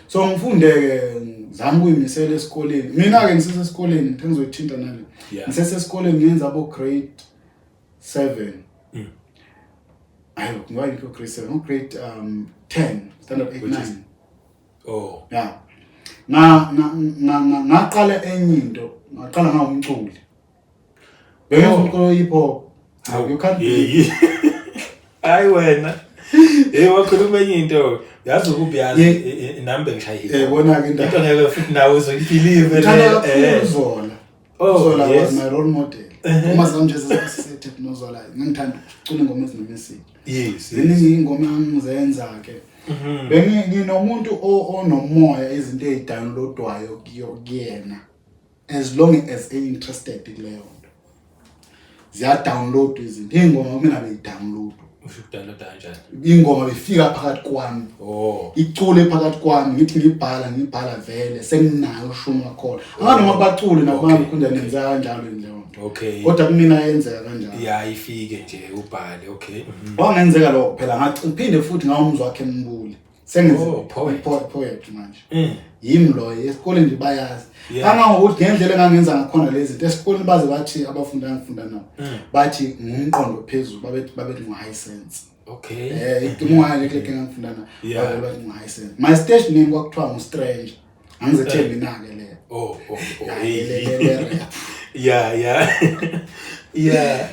So ngifunde ke, ngizama ukuyimisela esikoleni. Mina ke ngisesesikoleni, ngithe ngizoyithinta nale. Ngisesesikoleni ngenza abo grade 7. Ayo, ngoba ngikho grade 7, ngo grade 10, standard 8 Which 9. Oh. Yeah. Nga nga nga ngaqala enye into, ngaqala ngawumculi. Bengenza umculo hip hop. You can't believe. Hayi wena. Hey, wakhuluma enye into. Yazi ukuba yazi nami bengishaya hip hop. Bona ke indaba. Into ngeke futhi nawe uzoyibelieve. Ngithanda kakhulu uZola. Oh, Zola was my role model. Uma zami nje sesisethe noZola, ngangithanda ukucula ingoma ezinemessage. Ziningi ingoma engizenza ke. Bengi nginomuntu onomoya, izinto ezidownloadwayo kuyo kuyena. As long as e interested kuleyo nto. Ziya download izinto. Ingoma mina beyidownload. Usho ukudownload kanjani? Ingoma befika phakathi kwami. Icule phakathi kwami, ngithi ngibhala, ngibhala vele senginayo ushumi wakhona. Anganoma bacule nabo bangikhunda, nenza kanjalo leyo nto. Kodwa kumina yenzeka kanjalo. Yeah, ifike nje ubhale. Okay. Kwangenzeka lokho phela, ngaphinde futhi ngawumzwa wakhe embuli. Sengenze Oh, poet. Poet manje. Yimi loyo, esikoleni nje bayazi. Kangangokuthi ngendlela engangenza ngakhona lezi zinto esikoleni, baze bathi abafundi engifunda nabo, bathi ngumqondo phezulu, babethi ngu-high sense. Imungayo le kleke engangifunda nabo. Babe bathi ngu-high sense. My stage name kwakuthiwa ngu-Stranger. Angizethembi na-ke leyo. Oh. Ya, Hey. le rap. Yeah.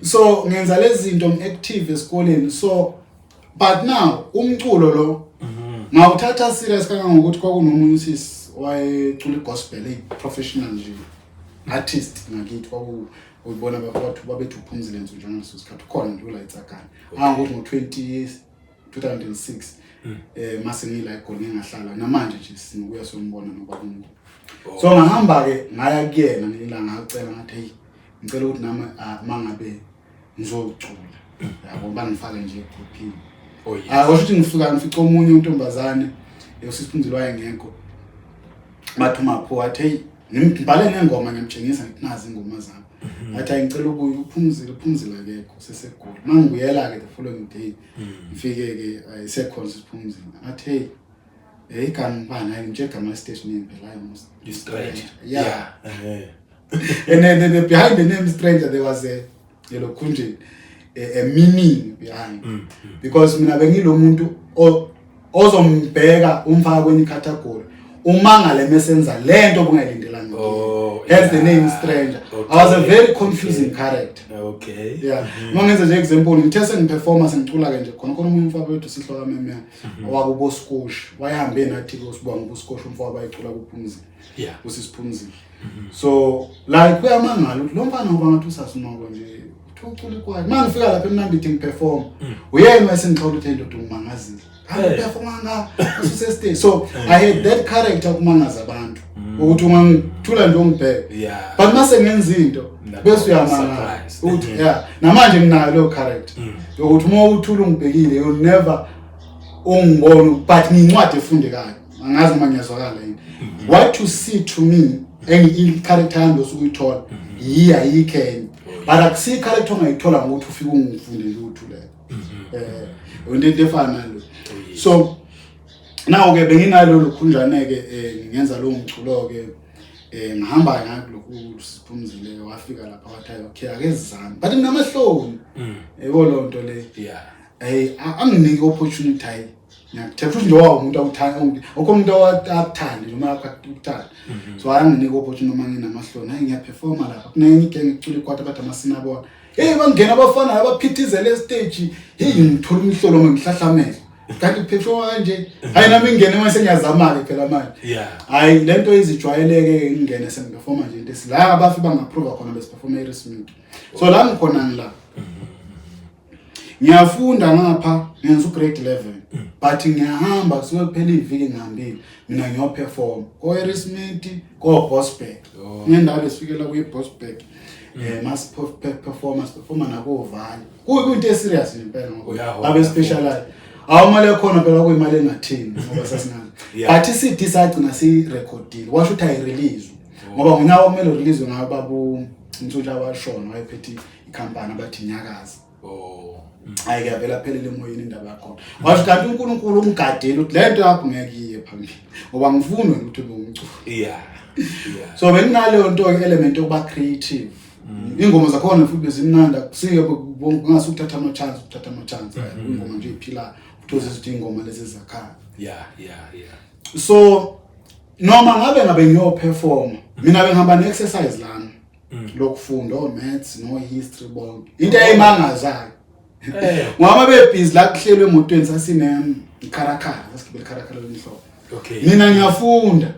So ngenza lezi zinto, ngi-active esikoleni. So but now umculo lo ngawuthatha serious kangangokuthi kwakunomunye usisi wayecula igospel, eyi-professional nje artist ngakithi, kwaku uyibona bakwathu babethi uphumzile nje ngaleso sikhathi, ukhona nje ula itsagana, angokuthi ngo-20 2006 mase ngila eGoli, ngingahlala namanje nje sinokuya sombona nobabumkhulu. So ngahamba ke ngaya kuyena ngelanga, ngacela, ngathi hey, ngicela ukuthi nami mangabe ngizocula, yabo, bangifake nje egroupini. Oh, yes. Akusho ukuthi ngifika ngifica omunye untombazane usisiphumzile wayengekho. Bathi umapho wathi hey, ngibhale nengoma ngiyamtshengisa, ngithi nazi ingoma zami. Athi hayi, ngicela ubuye uphumzile, uphumzile akekho sesegoli. Mangibuyela ke the following day, ngifike ke ayisekhona sisiphumzile. Athi hey, igama bani? Hayi, ngitshela igama station name phela, hayi mos. You stranger. Yeah. Eh. And then behind the name stranger there was a elokhunjeni a meaning behind, because mina bengilo muntu ozombheka umfaka kwenye category, umangale mesenza lento obungayilindelanga. Oh, Hence the yeah. name stranger. I was a very confusing character. Yeah, uma ngenza nje example, ngithe sengiperforma, sengicula ke nje khona khona, omunye umfana wethu sihloka meme wakuboskosh wayehambe nathi kosibonga uboskosh, umfana bayicula kuphumzile, usisiphumzile. So like kuyamangala ukuthi lo mfana, ngoba ngathi usasinoko nje, uthi ucula ikwayo. Uma ngifika lapha eMnambithi ngiperform, uyena wayesengixola ukuthi indoda ungimangazile. Hey. Performa nga ususe stage. So I had that character ukumangaza abantu, ukuthi ungangithula nje ungibheke, but mase ngenza into Nakho, bese uyamangala surprise. ukuthi yeah, namanje nginayo leyo character yokuthi uma uthula ungibhekile, you'll never ungibona, but ngiyincwadi efundekayo. Angazi noma ngiyazwakala yini. What you see to me, i-character yami osuke uyithola yiyi, ayikho enye, but akusiyo i-character ongayithola ngokuthi ufike ungifunde nje uthulele. Into efana nalo. So now ke benginalo lokhunjane ke, ngingenza lowo mculo ke, ngihamba ngakulokhu siphumzile, wafika lapha wathi hayi, okay, ake sizame, but nginamahloni, yebo, loo nto le. Hey, anginike opportunity, hayi, ngiyakuthetha futhi nje umuntu awuthanda, akho umuntu akuthandi noma akuthanda. So anginike opportunity noma nginamahloni, hayi, ngiyaperforma lapha kunenye igenge ecula ikwata, bathi amasinabona. Hey, bangena abafana abaphithizele estage. Hey, ngithola umhlolo, ngihlahla amehlo, kanti kuperforma kanje. Hayi, nami ngingene mase ngiyazama-ke phela manje. Hayi, lento izijwayeleke, ngingene sengiperforma nje into esila abafi bangaprova khona, besiperforma eRismit. So la ngikhona, ngila ngiyafunda ngapha, ngenza ugrade 11, but ngiyahamba kusuke kuphela iviki ngihambile mina ngiyoperform ko-Harrismith, ko-Bosberg. Ngendawo besifikela kuyi-Bosberg, mas performance performa nakovali, kuyinto eserious nje impela ngoba Uyahola. babe specialize awu imali yakhona phela kuyimali engathini ngoba sasingazi. But i-CD sagcina siyirekhodile, kwasho ukuthi ayirelease ngoba ngonyaka okumele release ngayo babu Ntsutsha washona, wayephethe ikhampani abathi Nyakazi. Hayi ke, vele aphelele emoyeni indaba yakhona. Washo kanti uNkulunkulu umgadele ukuthi le nto yakho ngeke iye phambili ngoba ngifuni wena ukuthi ube umculo. So benginaleyo nto ke, element yokuba creative. Ingoma zakhona futhi bezimnandi, akusike kungase ukuthatha ama-chance, ukuthatha ama-chance, ingoma nje iphilayo, uthoze ukuthi ingoma lezi zakhaya. So noma ngabe ngiyoperforma, mina bengihamba ne-exercise lami lokufunda o-maths no-history bonke, into eyayimangazayo ngoba bebhizi la kuhlelwe emotweni, sasine ikharakhala, sasigibela ikharakhala lemhlophe. Mina ngiyafunda.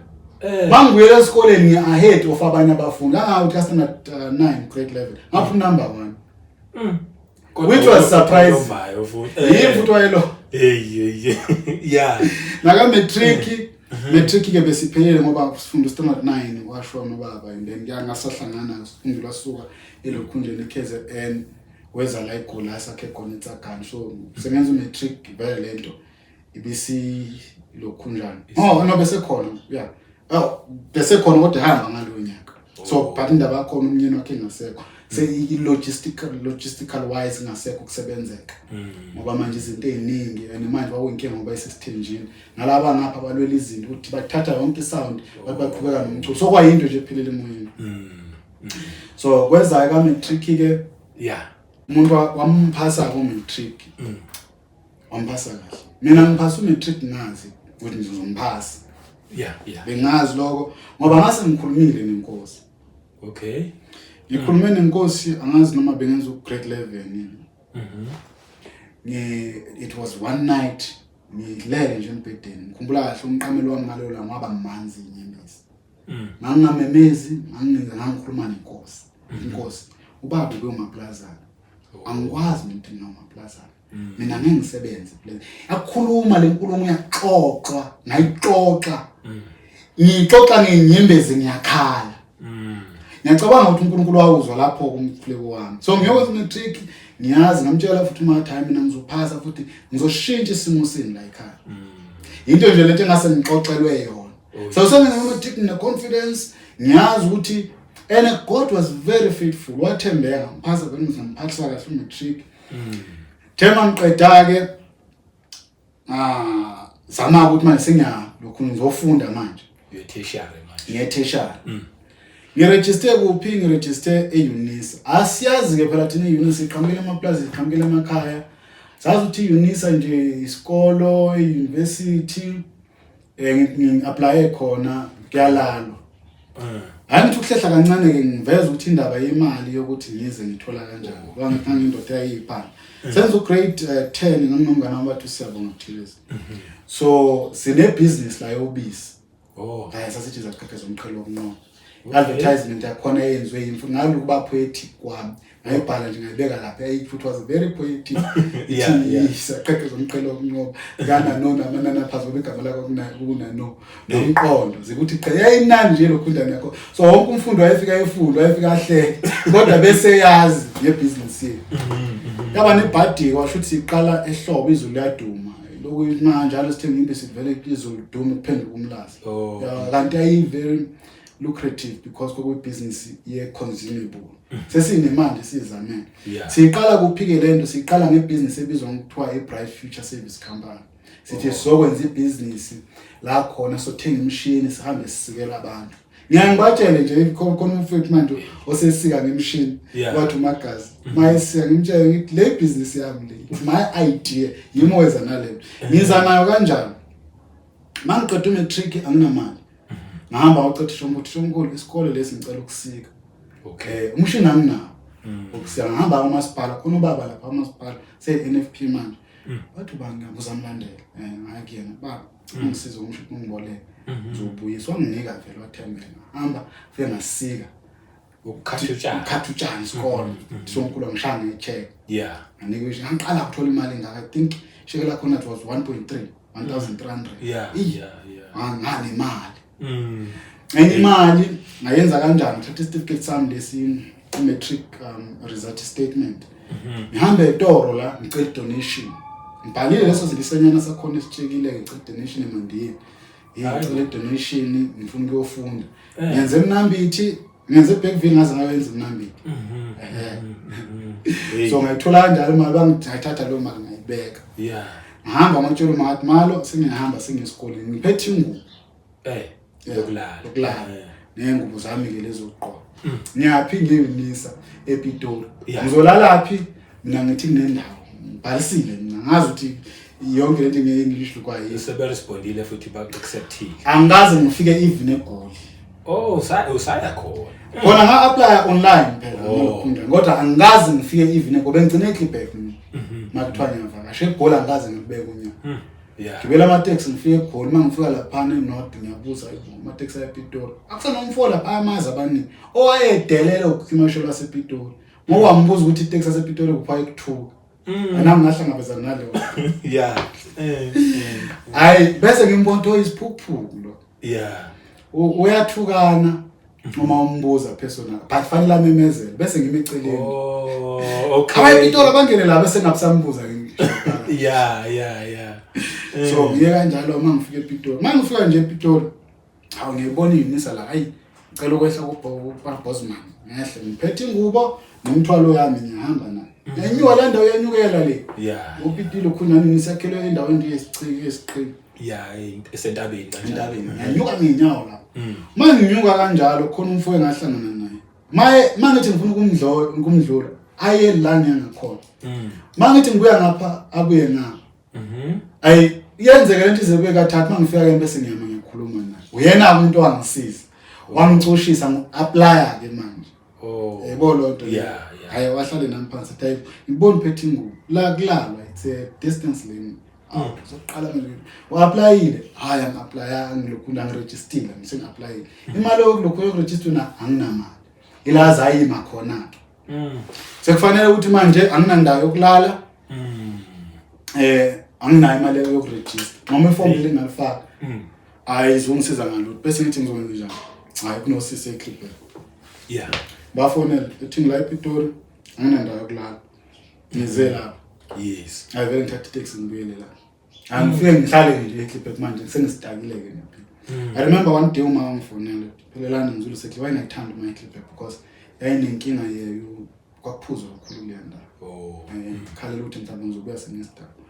Mangibuyela esikoleni ngiya-ahead of abanye abafundi, angawu class standard 9, grade 11, ngapha number 1. Kodwa Which was surprising. ulovayo futhi. Yimi futhi wayelo. Hey hey hey. Naka matric, matric ke besiphelele ngoba sifunda standard 9, washona ubaba and then ngiyangasahlangana, sifunda lwasuka elokhunjeni eKZN, weza la eGoli asakhe khona eTsagani. So sengenza umatric vele lento ibisi lokhunjani. Oh no, bese khona, yeah, oh, bese khona kodwa ehamba ngalowo nyaka. So but indaba yakhona umnyeni wakhe engasekho, se i-logistical wise ngasekho kusebenzeka ngoba manje izinto ey'ningi and manje kwakuyinkinga ngoba isesithenjini nalaba ngapha balwela izinto ukuthi bathatha yonke isound, bathi baqhubeka nomculo. So kwayinto nje ephelele emoyeni. So kwezayo ka-matric-ke, umuntu wamphasa ku-matric, wamphasa kahle. Mina ngiphasa u-matric ngazi ukuthi ngizomphasa. Bengazi lokho ngoba ngase ngikhulumile nenkosi. Ngikhulume nenkosi, angazi noma bengenza u-grade 11 yini. It was one night, ngilele nje embhedeni, ngikhumbula kahle umqamelo wami ngaleyo langa waba manzi inyembezi. Ngangingamemezi, ngangingenza, ngangikhuluma nenkosi. Inkosi, ubaba ube umaplazana, angikwazi mina ukuthi ngingamaplazana, mina ngeke ngisebenze please. Yakhuluma le nkulumo, iyaxoxwa, ngayixoxa, ngiyixoxa ngenyembezi, ngiyakhala. Ngiyacabanga ukuthi uNkulunkulu wawuzwa lapho kumkhuleko wami. So ngiyokwenza matric, ngiyazi ngamtshela futhi umathi hayi mina ngizophasa futhi ngizoshintsha isimo sini la ekhaya. Into nje lento engase ngixoxelwe yona. Oh, So sengenza matric ngine confidence, ngiyazi ukuthi and God was very faithful. Wathembeka, ngiphasa vele ngizongiphathisa kahle umatric. Thema ngiqeda ke zama ukuthi manje sengiya lokhu ngizofunda manje. Uye tertiary manje. Ngiye tertiary. Ngiregister kuphi? Ngiregister e-Unisa. Asiyazi ke phela thina i-Unisa iqhamukela emaplazi, iqhamukela emakhaya. Sazi ukuthi i-Unisa nje isikolo, i-university ngi-apply khona kuyalalwa. Hayi ngithi ukuhlehla kancane ke ngiveza ukuthi indaba yemali yokuthi ngize ngithola kanjani. Ngoba ngangiyindoda eyayiyiphana. Senza ugrade 10 nganginomngane wami bathi siyabonga Buthelezi. So sine business la yobisi. Oh. Hayi sasithi zaqhaqheza umqhele wokunqoba. Advertisement yakhona eyenziwe yimfu ngalokuba poetic kwami. Ngayibhala nje ngayibeka lapha eyi futhi was very poetic. Ithi saqhaqheza umqhele wokunqoba. Kana no namanana phazi ngoba igama lakho kuna no. Nomqondo zikuthi cha yayimnandi nje lokhu ndana yakho. So wonke umfundi wayefika efunda wayefika ahleke kodwa bese yazi ngebusiness yethu. Yaba nebhadi washo ukuthi iqala ehlobo izulu liyaduma. Lokhu manje sithenga impisi vele izulu liduma kuphenduka umlazi. Oh. Yeah, kanti ayi very lucrative because kwakuyi-business ye-consumable. Sesinemali siyizamele. Yeah. Siyiqala kuphi-ke lento? Siyiqala ngebhizinisi ebizwa ngokuthiwa i-Bright Future Service Company. Sithi sizokwenza ibhizinisi la khona sothenga imishini sihambe sisikela abantu. Ngiyaye ngibatshele nje khona umfowethu manje osesika ngemishini Yeah. wathi umagazi mayesika ngimtshele ngithi le business yami le it's my idea yimi oweza nalento. Ngiza nayo kanjani? Mangiqeda umatric anginamali. Ngahamba ngacethisha umbuthi omkhulu isikole lesi ngicela ukusika. Okay. Umshini anginawo. Ukusika ngihamba umasipala khona ubaba lapha umasipala se NFP manje. Bathi ubani ngiyabuza amlandela. Ngaya kuyena baba ungisize umshini ungiboleke. Ngizobuyisa wanginika vele wathembeka. Hamba fike ngasika. Ukukhatha utshani. Ukhatha utshani isikole. Sonkulu ngishaya ngecheck. Yeah. Nganika ngiqala ukuthola imali engaka. I think sheke la khona it was 1.3 1300. Yeah. Eyi, Yeah, yeah. nganemali. Enye imali ngayenza kanjani? Ngithatha isitifiketi sami lesi i-matric result statement. Ngihambe etoro la ngicela donation. Ngibhalile leso zilisanyana sakhona esitshekile ngicela donation emandiyeni. Ngicela donation ngifuna ukuyofunda. Ngenze eMnambithi, ngenze eBergville ngaze ngayenza eMnambithi. So ngayithola kanjalo imali bangithatha leyo mali ngayibeka. Yeah. Ngihamba ngatshela uma ngathi malo sengiyahamba sengiyesikoleni ngiphethe ingubo. Yokulala. Yokulala. Nengubo zami ke lezo zokugqoka. Ngiyaphi ngiye-Unisa ePitori. Yeah. Ngizolala phi? Mina ngithi kunendawo. Ngibhalisile mina ngazi ukuthi yonke lento nge-English lokwayiso. Seberespondile futhi ba-acceptile. Angikaze ngifike even eGoli. Oh, usaya khona. Khona nga-apply online phela Oh. ngokufunda kodwa angikaze ngifike even eGoli. Bengigcine eClipback mina. Makuthiwa ngiyavakasha eGoli angikaze ngibeke unyaka. Yeah. Gibela amateksi ngifike eGoli mangifika laphana eNorth ngiyabuza amateksi aya ePitori. Akusenomfo lapha amazi abaningi owayedelela ukucimashelo lasePitori. Ngoba wambuza ukuthi iteksi yasePitori kuphi ayekuthuka. Anami ngahlangabezana naleyo. Yeah. Hayi bese ngimbona ukuthi oyisiphukuphuku lo. Yeah. Uyathukana uma umbuza personal but fanele amemezele bese ngime eceleni. Oh, okay. AbayiPitori abangene la bese ngabusambuza ngisho. Yeah, yeah, yeah. So ngiye kanjalo uma ngifika ePitori. Uma ngifika nje ePitori, hawu ngiyibona iUnisa la, hayi ngicela ukwehla kuBosman. Ngehle ngiphethe ingubo nomthwalo yami ngihamba nayo. Ngenyuka le ndawo yenyukela le. Yeah. UPitoli khona nini sakhelwe endaweni nje yesichiki esiqini Yeah, esentabeni kanjalo. entabeni. Ngiyanyuka ngenyawo la. Uma nginyuka kanjalo khona umfo engahlangana naye. Maye mangithi ngifuna ukumdlula aye la ngiyangakhona. Mangithi ngibuya ngapha abuye ngapha. Ayi yenzeke lento ize kube kathathu mangifika ke bese ngiyama ngiyakhuluma naye. Uyena umuntu wangisiza. Wangicushisa ngi-applya ke manje. Oh. Yebo lonto. Yeah, yeah. Hayi wahlale nami phansi athi hayi ngibona uphethe ingubo. La kulalwa it's a distance learning. Awu sokuqala manje. U-applyile? Hayi angi-applya ngilokhu ngiregistile ngisengi-applyile. Imali yokulokhu yokuregister na anginamali. Ilaza ayima khona ke. Sekufanele ukuthi manje anginandawo yokulala. Anginayo imali yokuregister. Noma iform le ngalifaka. Hayi izongisiza ngalutho. Bese ngithi ngizokwenza njani? Hayi kunosisi eClipper. Bafonela ethi ngila ePitori, anginandawo yokulala, ngize lapha. Ayivele ngithathe itaxi ngibuyele la. Angifike ngihlale nje eClipet manje sengisidakile-ke ngiyaphila. I remember one day uma wangifonela, phelelani ngizulu sethi wayengayithanda uma eClipet because yayinenkinga yeyo kwakuphuzwa kakhulu kuleya ndawo. Khalela ukuthi mhlawumbe ngizobuya sengisidakwa.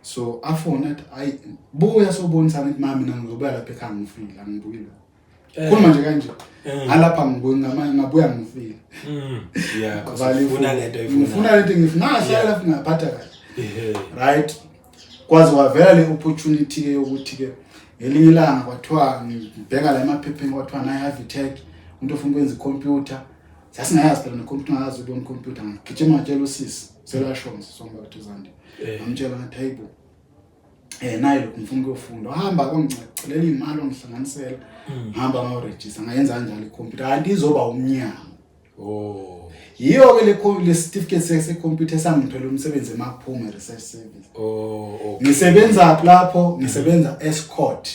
So afone athi ayi buya sobonisana, ngithi mama mina ngizobuya lapha ekhaya ngifile, angibuyi la. Khuluma nje kanje. Ngalapha ngibuya ngabuya ngifile. Yeah, 'cause ufuna lento Ngifuna oyifunayo. lento ngifuna, ngahlala lapha ngaphatha kahle. Right, kwaze kwavela le opportunity ke yokuthi ke ngelinye ilanga kwathiwa ngibheka la emaphepheni, kwathiwa nayi Avitech, umuntu ofuna ukwenza ikhompyutha. Sasingayazi phela nekhompyutha, ngayazi ukubona ikhompyutha. Ngagijima ngatshela usisi selashona sisonke bathuzande. Ngamtshela ngathi hayibo, nayi lokhu ngifuna ukuyofunda. Wahamba kwangicelela imali, wangihlanganisela, ngihamba ngayorejista, ngayenza kanjalo ikhompyutha, kanti izoba umnyango. Yiyo-ke le certificate sekhompyutha esangithola umsebenzi eMaphume Research Service. Ngisebenza lapho, ngisebenza Escort.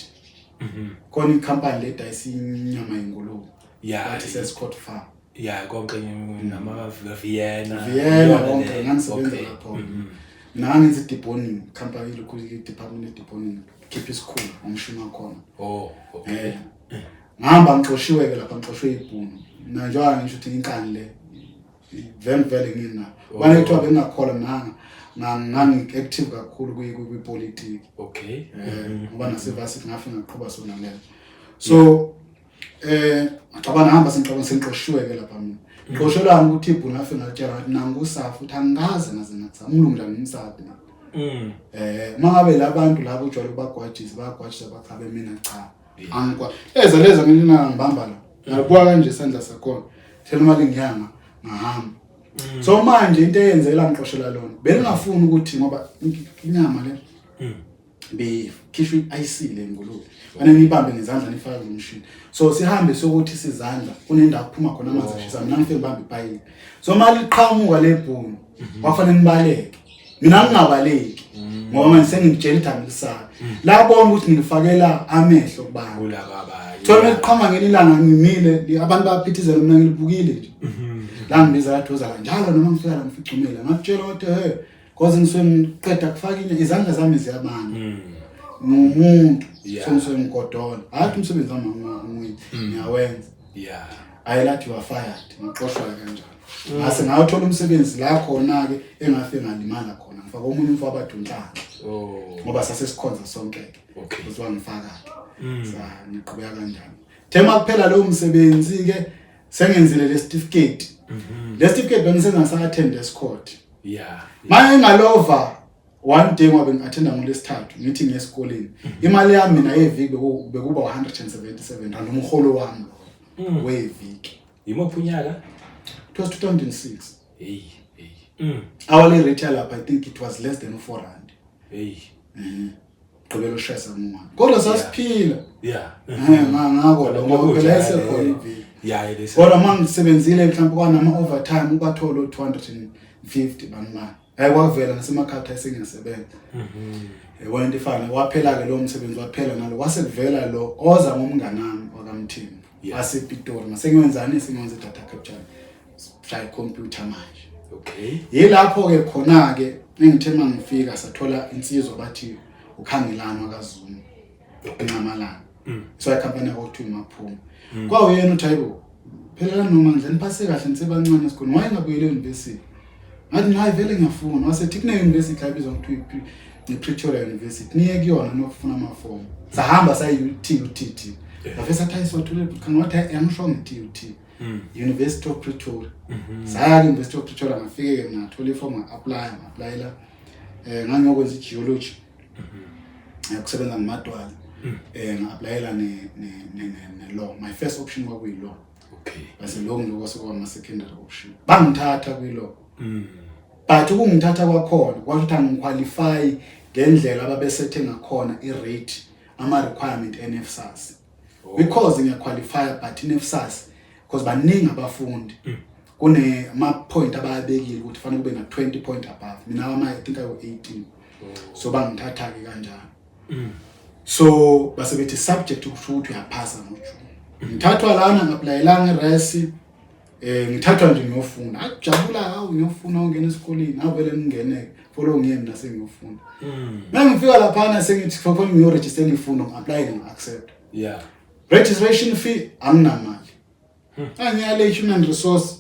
Khona ikhampani le dayisa inyama yengulube. Bathi se-Escort Farm. Yeah, konke nama Vienna. Vienna Iyona konke le. ngangisebenza lapho. Mina ngangenza i-deboning company, lokhu i-department ye-deboning, khipha isikhulu ngomshini wakhona. Ngihamba ngixoshiwe-ke lapha, ngixoshwe ibhunu. Mina njengoba ngisho ukuthi inkani le vele vele nginayo. Bane kuthiwa bengingakholwa mina, ngangi-active kakhulu kwipolitiki. Ngoba nase-varsity ngafika ngaqhuba sona leyo. So ngixabana hamba sengixabana sengixoshiwe ke lapha mina. Ngixoshelwani ukuthi ibhunu ngafika ngalitshela ngathi nangusafa ukuthi angikaze ngaze ngathi umlungu la ngimsabi mina. Mangabe labantu labo ujwayele ukubagwajisa, bayagwajisa bachabe, mina cha. Angikwa. Leza leza ngilina ngibamba la. Ngabuka kanje isandla sakhona. Thela imali ngiyanga ngahamba. So manje into eyenzela ngixoshela lona. Bengingafuni ukuthi ngoba inyama le bekhishwa i-IC le ngulube. Fanele niyibambe ngezandla nifake kumshini. So sihambe sokuthi sizandla kunendawo kuphuma khona amanzi ashisa, mina ngifike ngibambe ipayipi. So mali liqhamuka lebhunu kwafanele nibaleke. Mina ngingabaleki ngoba manje sengimtshela ukuthi angilisabi. Labona ukuthi ngilifakela amehlo kubantu. Kulaba abanye. Thola liqhamuka ngelinye ilanga ngimile, abantu bayaphithizela, mina ngilibukile nje. La ngibiza laduza kanjalo noma ngifika la ngificumela ngakutshela ukuthi hey, cause ngisuke ngiqeda kufaka inye izandla zami ziyabanda. Ngumuntu. So ngisuke ngigodola. Hayi umsebenzi wami ngiyawenza. Ayilathi you are fired. Ngixoshwa kanjalo. Ngase ngayothola umsebenzi la khona ke engafike ngalimala khona. Ngifaka omunye umfo abadunhlanhla. Ngoba sase sikhonza sonke ke. Kuzwa ngifaka ke. Sa ngiqhubeka kanjalo. Thema kuphela lo msebenzi ke sengenzile le certificate. Le certificate bengisenza ngisa attend escourt. Manje ngalova one day ngoba ngi-attenda ngolesithathu ngithi ngiye esikoleni. Imali yami mina yeviki bekuba 177 rand umholo wami lo weviki. Yimuphi unyaka? It was 2006. Hey, hey. Hourly rate yalapha I think it was less than 4 rand. Hey. Gqibela ushayisa ngumama. Kodwa sasiphila. Ngakho lo ngoba phela yayisekhona iviki. Yeah, it is. Kodwa uma ngisebenzile mhlawumbe kwanama overtime ubathola u250 bani mali. Hayi kwavela nasemakhaya sengiyasebenza. Yabona into ifana waphela ke lo msebenzi, waphela nalo kwase kuvela lo oza ngomnganami wakaMthembu. WasePitori masengiyenzani, sengiyenza data capture. Shaya computer manje. Yilapho ke khona ke engithe mangifika sathola insizwa bathi ukhangelana kaZuma. Enxamalala. So i company yakho Maphuma. Kwawuyena uthi hayibo phela noma nje niphase kahle nisebancane esikoleni, wayengabuyele e-university. Ngathi hayi vele ngiyafuna. Wasethi kune university la ibizwa ngokuthiwa i-Pretoria University, niye kuyona nokufuna amafomu. Sahamba sayi TUT. Ngafike sathi hayi siwathole khona, wathi hayi angisho nge-TUT. University of Pretoria. Saya ku-University of Pretoria, ngafike ke ngathola ifomu, nga-apply, nga-applyela ngangiyokwenza i-geology. Kusebenza ngamadwala. Nga-applyela ne law. My first option kwakuyi law. Base lo ngiloko sekuba ama secondary option. Bangithatha kwi law. But ukungithatha kwakhona kwasho ukuthi angiqualify ngendlela ababesethe ngakhona i-rate, ama requirement NSFAS. Because ngiyaqualify but NSFAS because baningi abafundi. Kune ama point abayabekile ukuthi fanele kube na 20 point above. Mina wami I think I was 18. So bangithatha ke kanjalo. So base bethi subject ukuthi uyaphasa ngoJune. Ngithathwa lana, ngaplayelanga iRes. Ngithathwa nje ngiyofunda, ajabula, hawu, ngiyofuna ungena esikoleni, avele ngingene follow ngiye mina sengiyofunda. Mangifika laphana sengithi kufanele ngiyoregister ifundo, ngi-apply, ngi-accept. Registration fee anginamali. Angiyale human resource,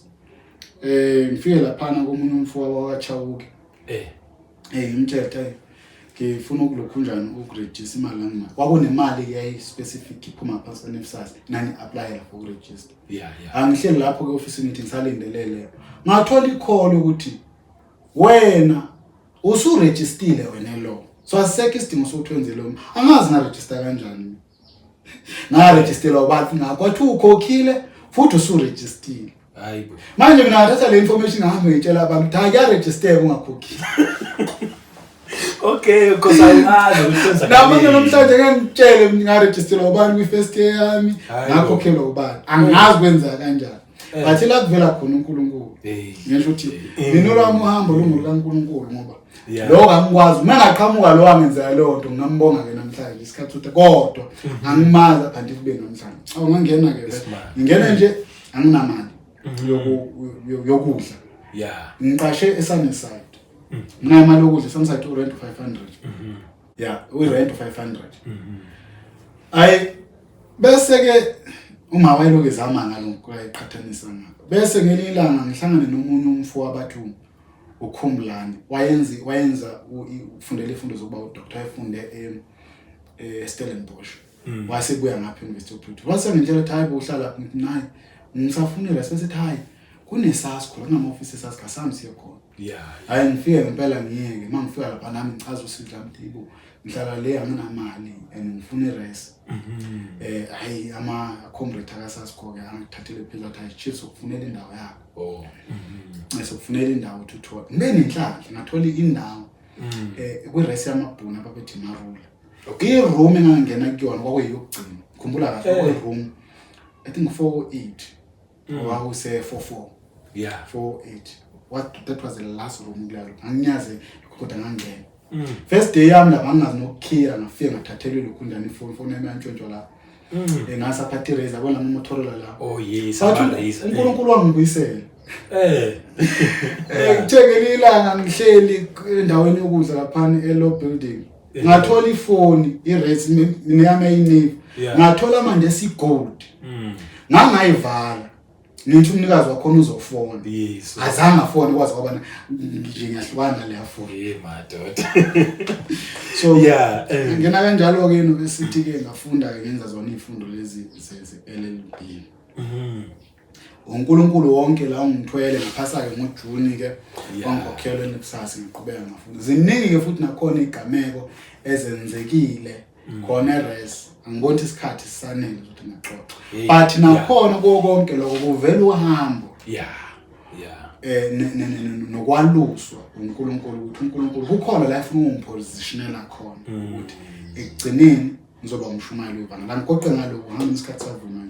ngifike laphana komunye umfowabo wakachawuke. Ngimtshela hey, ngifuna ukulokhunjani ukuregister, imali anginayo. Kwakunemali yayi specific iphuma phansi kwe-NSFAS nani apply for ukuregister. Angihleli lapho ke ofisini, ngithi ngisalindelele, ngathola i-call ukuthi wena usuregistile wena lo, so asisekho isidingo sokuthi wenze lo. Angazi ngaregister kanjani, ngaregisterwa ubani, ngakwathi ukhokhile futhi usuregistile. Hayibo. Manje mina ngathatha le information, ngahambe ngitshela abantu ukuthi hayi, kuyaregisteka ungakhokhile. Okay, because awukazi ukuthi kwenzakaleni. Namanje namhlanje ngeke ngitshele ngaregisterwa ubani kwi-first year yami. Hayibo. Ngakhokhelwa ubani angazi kwenza kanjani. But la kuvela khona uNkulunkulu. Ngisho ukuthi mina olwami uhambo lungolukaNkulunkulu ngoba lokho angikwazi. Uma ngaqhamuka lo wangenza leyo nto, ngingambonga ke namhlanje isikhathi sokuthi, kodwa angimazi up until kube namhlanje. Awu, ngangena ke vele. Isimanga. Ngingena nje anginamali yokudla. Ngiqashe eSunnyside, nginayo imali yokudla eSunnyside, urent 500. Yeah, urent 500. Ayi, bese ke uma wayelokhu ezama ngalokho ayiqhathanisa ngakho, bese ngelinye ilanga ngihlangane nomunye umfo wabathi uKhumbulani, wayenza ufundela ifundo zokuba udoctor, wayefunde e Stellenbosch, wasebuya ngapha e-University of Pretoria, wase ngitshela ukuthi hayi bo, uhlala ngithi nayi ngisafunela, sesethi hayi, kune-SASCO la, kunama-ofisi e-SASCO, asambe siye khona. Hayi, ngifike ngempela ngiyeke. Uma ngifika lapha nami ngichaza usizo lami ukuthi yibo, ngihlala le, anginamali and ngifuna i-res. Hayi, ama-comrade akaSASCO-ke angithathele phezulu, athi hayi chief, sokufunela indawo yakho. Sokufunela indawo ukuthi uthole. Ngibe nenhlanhla, ngathola indawo kwi-res yamabhunu ababethi Marula. I-room engangena kuyona kwakuyiyokugcina, khumbula kahle. Kwakuyi-room, I think 408, wawuse 44. 48, what, that was the last room kuleyo. Anginyaze kodwa ngangena. First day yami lapha ngingazi nokukhiya, ngafike ngathathelwa ilokhunjani, ifoni yami yantshontshwa la. Ngasaphatha i-Razr, yabona ama-Motorola la. Oh yes, Bathi abalayisa. uNkulunkulu wangibuyisela. Kuthe ngelinye ilanga ngihleli endaweni yokudla laphana e-law building, ngathola ifoni, i-res mina yami ayinive. Ngathola manje esi-gold. Ngangayivala, ngithi umnikazi wakhona uzofona. Azange afone, kwazi kwabana nje ngiyahlukana naleya foni. Hey madoda. So Yeah. ngena kanjalo-ke e-university-ke, ngafunda-ke, ngenza zona iy'fundo lezi ze-LLB. uNkulunkulu wonke la ungithwele, ngaphasa-ke ngoJuni-ke. Wangikhokhelwa eNSFAS, ngiqhubeka ngafunda. Ziningi-ke futhi nakhona iy'gameko ezenzekile khona e-res, angiboni ukuthi isikhathi sisanele ukuthi ngingaxoxa. But nakhona kuwo konke lokho kuvela uhambo nokwaluswa uNkulunkulu, ukuthi uNkulunkulu kukhona la efuna ukungipositionela khona, ukuthi ekugcineni ngizoba umshumayeli wevangeli. Angigoqe ngalokho, ngami isikhathi savuma.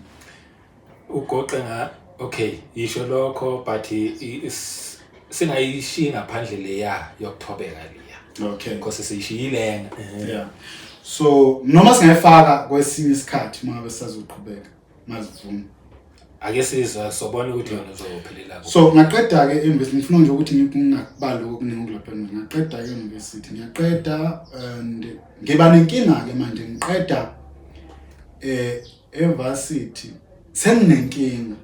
Ugoqe nga, okay, yisho lokho, but singayishiyi ngaphandle leya yokuthobeka leya. Because siyishiyile. Yeah, so noma singayifaka kwesinye isikhathi uma ngabe sisazoqhubeka mazivuma. Ake sizwa, sobona ukuthi yona uzophelela kuphi. So ngaqeda ke e-university, ngifuna nje ukuthi ngingakubali okuningi okulapha. Ngaqeda ke e-university, ngiyaqeda and ngiba nenkinga ke manje. Ngiqeda evarsity senginenkinga,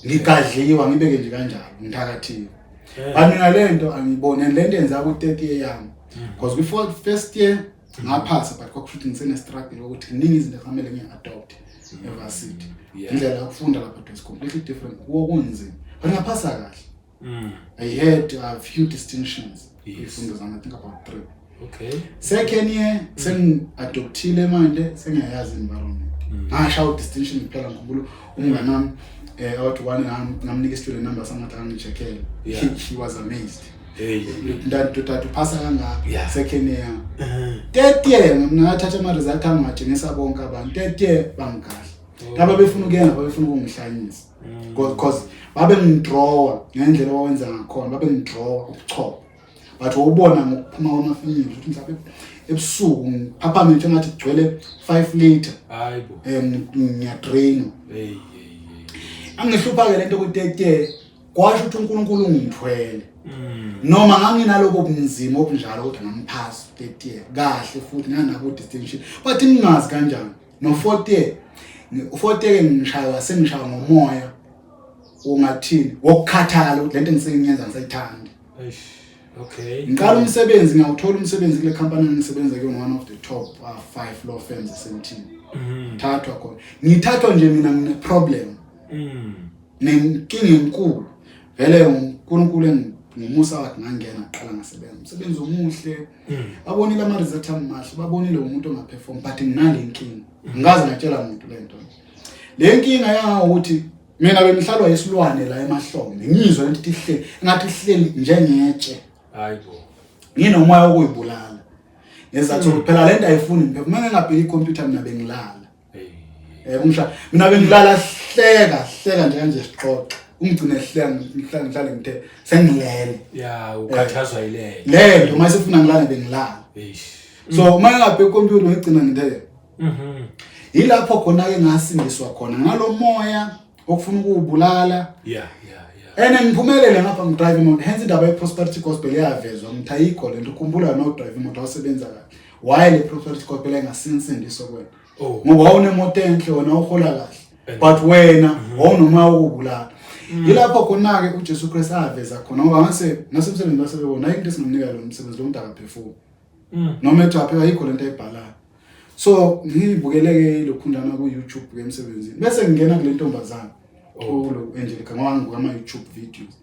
ngigadliwa, ngibeke nje kanjalo, ngithakathiwe. But mina lento angiyiboni, and lento yenza ku third year yami, because kwi first year ngaphasa, but kwakusho ukuthi ngisene struggle ukuthi kuningi izinto ekumele ngiyi-adopt evarsity. Indlela yokufunda lapha it was completely different, kuwo kunzima, but ngaphasa kahle. I had a few distinctions izifundo zami, I think about three. Second year sengi-adoptile manje, sengiyayazi environment, ngasha u-distinction kuphela. Ngikhumbula umngane wami owathi one ngamnika i-student number sami, ngathi angi-checkele. He was amazed. Hey. Ntathu uphasa kangaka second year. Third year mina ngathatha ama-result ami, ngatshengisa bonke abantu. Third year bangigadla. Laba befuna ukuyenza, babefuna ukungihlanyisa because babengidrawa ngendlela owenza ngakhona, babengidrawa ubuchopho, but wawubona ngokuphuma kwamafinyila ukuthi mhlawumbe ebusuku ngiphaphame nje ngathi kugcwele 5 liter. Hayibo. Ngiyadrain. Hey hey hey. Angihlupha ke lento ku-third year, kwasho ukuthi uNkulunkulu ungithwele. Noma nganginaloko bunzima obunjalo kodwa ngamphasa third year kahle futhi nganabo distinction. But ngingazi kanjani. No fourth year, fourth year ngishaywa sengishaywa ngomoya ungathini wokukhathala ukuthi lento engisengiyenza ngisayithandi. Eish. Okay. Ngiqala umsebenzi, ngiyawuthola umsebenzi kule company engisebenza kuyona, one of the top five law firms eSandton. Thathwa khona. Ngithathwa nje mina ngine problem. Nenkinga enkulu. Vele uNkulunkulu ngomusa wakhe ngangena ngaqala ngasebenza. Umsebenzi omuhle. Babonile ama results amahle, babonile umuntu ongaperform, but nginale inkinga. Ngikaze ngatshela umuntu lento. Le nkinga yangokuthi mina bengihlalwa isilwane la emahlombe. Ngizwa lento ihleli, ngathi ihleli njengetshe. Hayibo. Nginomoya wokuyibulala. Ngezathu ukuthi phela lento ayifuni ngiphefumula. Uma ngingabheki ikhompyutha mina bengilala. Hey. Umsha mina bengilala hleka hleka nje kanje sixoxa. Ungigcine hleka ngihlale ngihlale ngithe sengilele. Yeah, ukhathazwa yile. Le nto mase funa ngilale bengilala. Eish. So uma ngingabheki ikhompyutha ngigcina ngithe. Yilapho khona ke ngasindiswa khona ngalomoya okufuna ukubulala. Yeah. Ene ngiphumelele ngapha ngidrive imoto, hence indaba ye-prosperity gospel yavezwa. Ngithi ayikho lento, ukhumbula no drive imoto wasebenza kahle. Why le prosperity gospel engasinsindiso kuwena? Oh. Ngoba wawunemoto enhle wena, uhola kahle, but wena wawunomoya wokubulala. Yilapho khona-ke uJesu Kristu aveza khona, ngoba ngase nasemsebenzini basebebona ayikho into esingamnika lo msebenzi, lo muntu akaphefumi. Noma ethi apheka ayikho lento ayibhalayo. So ngiyibukeleke ilokhundana ku-YouTube ke emsebenzini, bese ngingena kule ntombazane kulo Angelica, ngoba ngibuka ama-YouTube videos.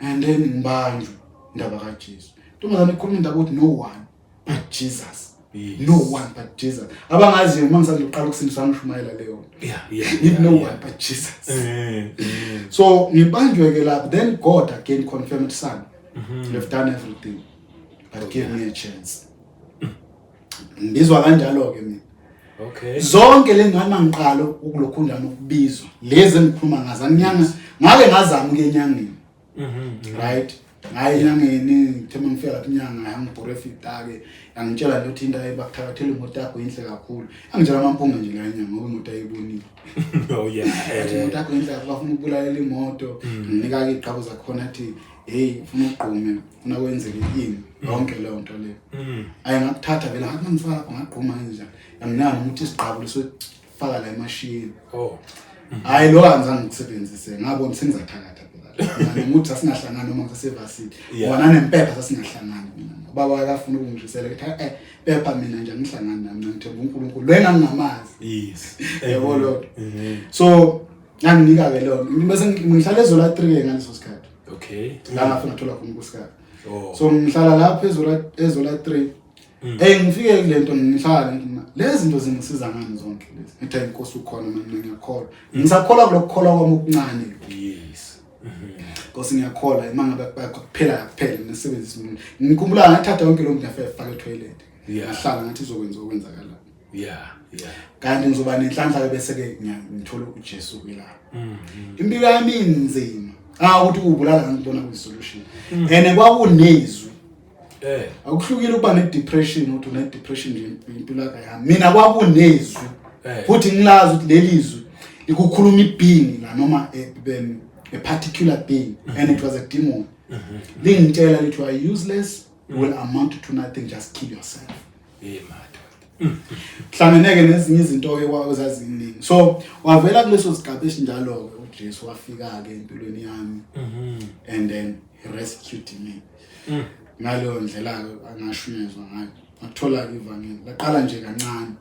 And then ngibanjwe indaba kaJesu. Intombazane ikhuluma indaba ukuthi no one but Jesus. No one but Jesus. Abangaziyo uma ngisandoqala ukusindiswa ngishumayela leyo nto. Ngithi no one but Jesus. So ngibanjwe ke lapho, then God again confirmed, son, you've done everything, but give me a chance. Ngibizwa kanjalo ke mina. Zonke le ngane mangiqala ukulokhundana ukubizwa lezi engikhuluma ngazo, anginyanga ngake ngazama ukuya enyangeni. Right, ngaye enyangeni, ngithe mangifika lapha inyanga yangiprofita ke, yangitshela nje ukuthi into ayibakuthakathela imoto yakho inhle kakhulu. Yangitshela amampunga nje la inyanga ngoba imoto ayibonile. Athi imoto yakho inhle kakhulu, bafuna ukubulalela imoto. Nginika ke iqhabu zakhona, athi hey, ufuna ugqume, ufuna kwenzeke ini, yonke leyo nto leyo. Ayi ngakuthatha vele, ngathi mangifika lapho ngagquma kanjani. Yanginika nomuthi isiqhabu leso faka la emashini. Hayi lo angizange ngikusebenzise, ngabona sengizathakatha phela. Nomuthi sasingahlangani noma ngisasevasithi. Wona nempepha sasingahlangani mina. Ubaba akafuna ukungishisela ethi pepha mina nje angihlangani nami, mina ngithemba uNkulunkulu. Lo engangingamazi. Yebo lo. So nganginika ke lo. Bese ngihlala eZola 3 ke ngaleso sikhathi. La ngafika ngathola khona unkosikazi. So ngihlala lapha eZola 3. Ngifike kule nto ngihlala lezi zinto zingisiza ngani zonke lezi. Ngithi inkosi ukhona mina ngiyakholwa. Ngisakholwa kulokukholwa kwami okuncane. Nkosi ngiyakholwa uma ngabe kuphela kuphela ngisebenzisa umuntu. Ngikhumbula ngathatha yonke lo muntu ngafika etoilet. Ngahlala ngathi izokwenza okwenzakala. Kanti ngizoba nenhlanhla ke bese ke ngithola uJesu kuyilapho. Impilo yami inzima. Ukuthi ukubulala ngibona kuyi solution. Ene kwakunezwi. Akuhlukile ukuba ne-depression, ukuthi une-depression nje impilo yakho yami. Mina kwakunezwi. Futhi ngilazi ukuthi leli zwi likukhuluma i-being la noma a particular being, and it was a demon. Lingitshela lithi you are useless, you will amount to nothing, just kill yourself. Madoda. Hlanganeke nezinye izinto ke kwazaziningi. So wavela kuleso sigaba esinjalo ke uJesu wafika ke empilweni yami. And then he rescued me. Ngaleyo ndlela ke angashunyezwa ngayo. Ngathola ke ivangeli. Laqala nje kancane.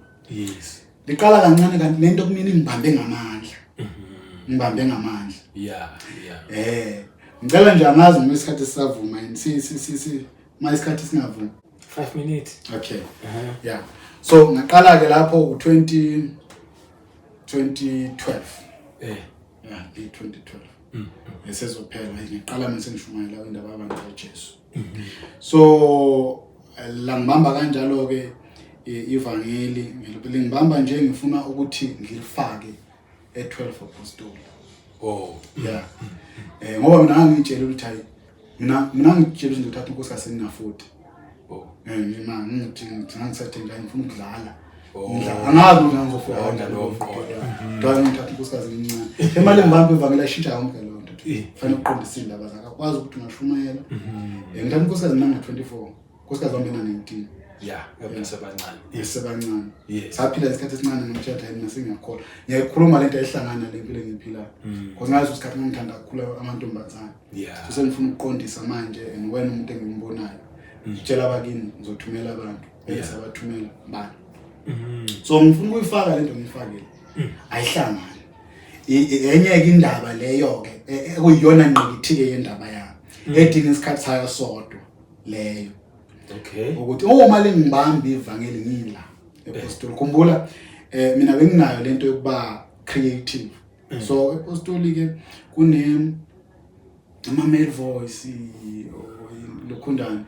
Liqala kancane kanti lento kumina ingibambe ngamandla. Ngibambe ngamandla. Ngicela nje angazi noma isikhathi sisavuma yini. Si si si si ma isikhathi singavuma. 5 minutes. Okay. Yeah. So ngaqala ke lapho u 2012. Yeah, i 2012. Esezophela ngiqala mase ngishumayela indaba yabantu kaJesu. So la ngibamba kanjalo ke ivangeli ngibamba nje ngifuna ukuthi ngilifake e12 apostoli. Yeah. Ngoba mina ngangitshela ukuthi hayi mina ngitshela ukuthi ngithatha unkosikazi sengina 40. Mina ngithi ngisathe nje ngifuna ukudlala. Ngidla angazi ukuthi ngizofika Oh, kanjani nalowo kulo mqondo. 50. Kodwa ngithatha unkosikazi ngincane. Imali engibambe ivangeli ayishintsha yonke leyo nto. Eh. Fanele uqondise indaba zakho. Akwazi ukuthi ungashumayela. Ngithatha unkosikazi mina nga-24. Unkosikazi wami ena-19. Yeah, yabasebancane. Ngisebancane. Yes. Saphila isikhathi esincane ngomshado yami ngasengiyakholwa. Ngiyayikhuluma lento ayihlangana le mpilo engiyiphilayo. Because ngaleso sikhathi ngangithanda kakhulu amantombazane. Yeah. So sengifuna ukuqondisa manje and wena umuntu engimbonayo. Tshela abakini ngizothumela abantu. Bese Yeah. sabathumela bani. So ngifuna ukuyifaka lento ngiyifakile. Ayihlangani. Enye ke indaba leyo ke ekuyiyona ngqikithike yendaba yami. Edinga isikhathi sayo sodwa leyo. Okay. Ukuthi uma lingibamba ivangeli ngila epostoli khumbula mina benginayo lento yokuba creative. So epostoli ke kune ama male voice lokhundana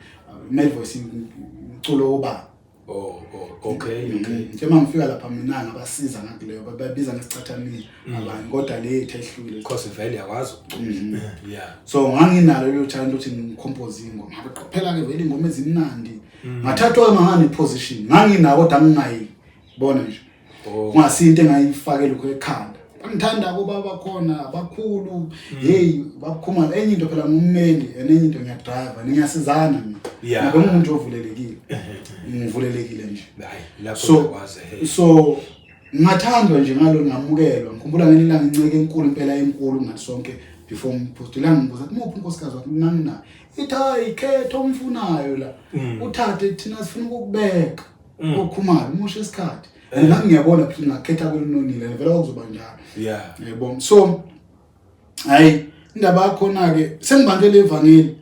male voice umculo woba. Oh, okay, okay. Njengoba ngifika lapha mina ngabasiza ngakuleyo babiza ngesicathamile abanye kodwa le ethu ehlukile. Because vele yakwazi ukucula. Yeah. So nganginalo lelo talent ukuthi ngicompose ingoma. Ngabe ke vele ingoma ezimnandi. Ngathathwa ngani position. Nganginako kodwa ngingayibona nje. Oh. Kungasinto engayifakela lokho ekhanda. Bangithanda kuba bakhona abakhulu. Hey bakhuma enye into phela ngummeli enye into ngiyadrive ngiyasizana mina. Yeah. Ngabe ngumuntu ovulelekile. Ngivulelekile nje. Hayi, lapho So uyakwazi. Hey. so ngathandwa nje ngalo ngamukelwa. Ngikhumbula ngelinye ilanga inceke enkulu impela enkulu ngathi sonke before umpostoli yangibuza ukuthi muphi unkosikazi wakhe nganginayo. Ithi hayi khetha omfunayo la. Uthathe thina sifuna ukukubeka. Okhumalo umusha isikhathi. And nami ngiyabona phela ngakhetha kwelunonile vele kwakuzoba njalo. Yeah. Yebo. So hayi indaba yakhona ke sengibanjwe levangeli.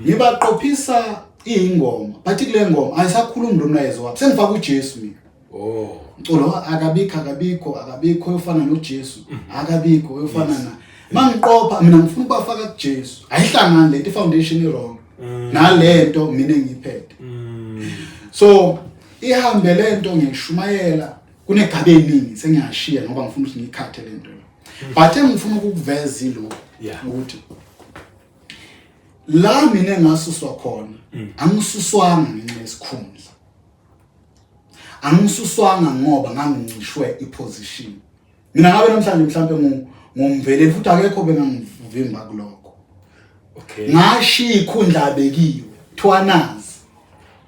Ngibaqophisa ingoma. Bathi kule ngoma ayisakhulumi lo mlayezo wabo. Sengifaka uJesu mina. Oh. Mculo akabikho akabikho akabikho oyofana noJesu. Akabikho oyofana na. Mangiqopha mina ngifuna ukubafaka kuJesu. Ayihlangani lento foundation i wrong. Nalento mina engiyiphethe. So ihambe lento ngishumayela kunegaba eningi sengiyashiya ngoba ngifuna ukuthi ngikhathe lento. But engifuna ukukuveza ilokho Yeah. ukuthi la mina engasuswa khona angisuswanga ngenxa yesikhundla. Angisuswanga ngoba ngangincishwe iposition. Mina ngabe namhlanje mhlambe ngumveleli futhi akekho bengangivimba kulokho. Okay. Ngashiya ikhundla abekiwe thwanazi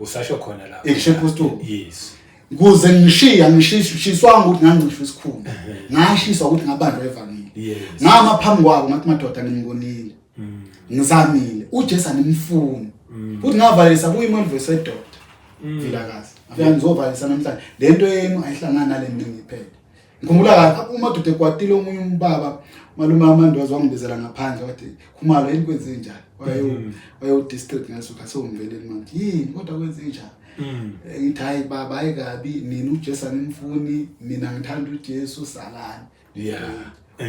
Usasho khona lapho. Ekusho Yes. Kuze ngishiya ngishiswanga ukuthi ngancishwa isikhundla. Ngashiswa ukuthi ngabanjwa evangeli. Yes. Ngama phambi kwabo ngathi madoda nginibonile. Ngizamile. uJesu animfuni. Futhi ngavalelisa kuyi-Molvese doctor. Vilakazi. Afika ngizovalelisa namhlanje. Lento yenu ayihlangana nale mina engiyiphethe. Ngikhumbula kahle umadoda ekwatile omunye umbaba malume amandoza wangibizela ngaphandle wathi Khumalo yini kwenze njani? Wayo district ngasuka sikhathi sewumveleli manje. Yini kodwa kwenze njani? Ngithi hayi baba hayi kabi nina uJesu animfuni mina ngithanda uJesu salani. Yeah.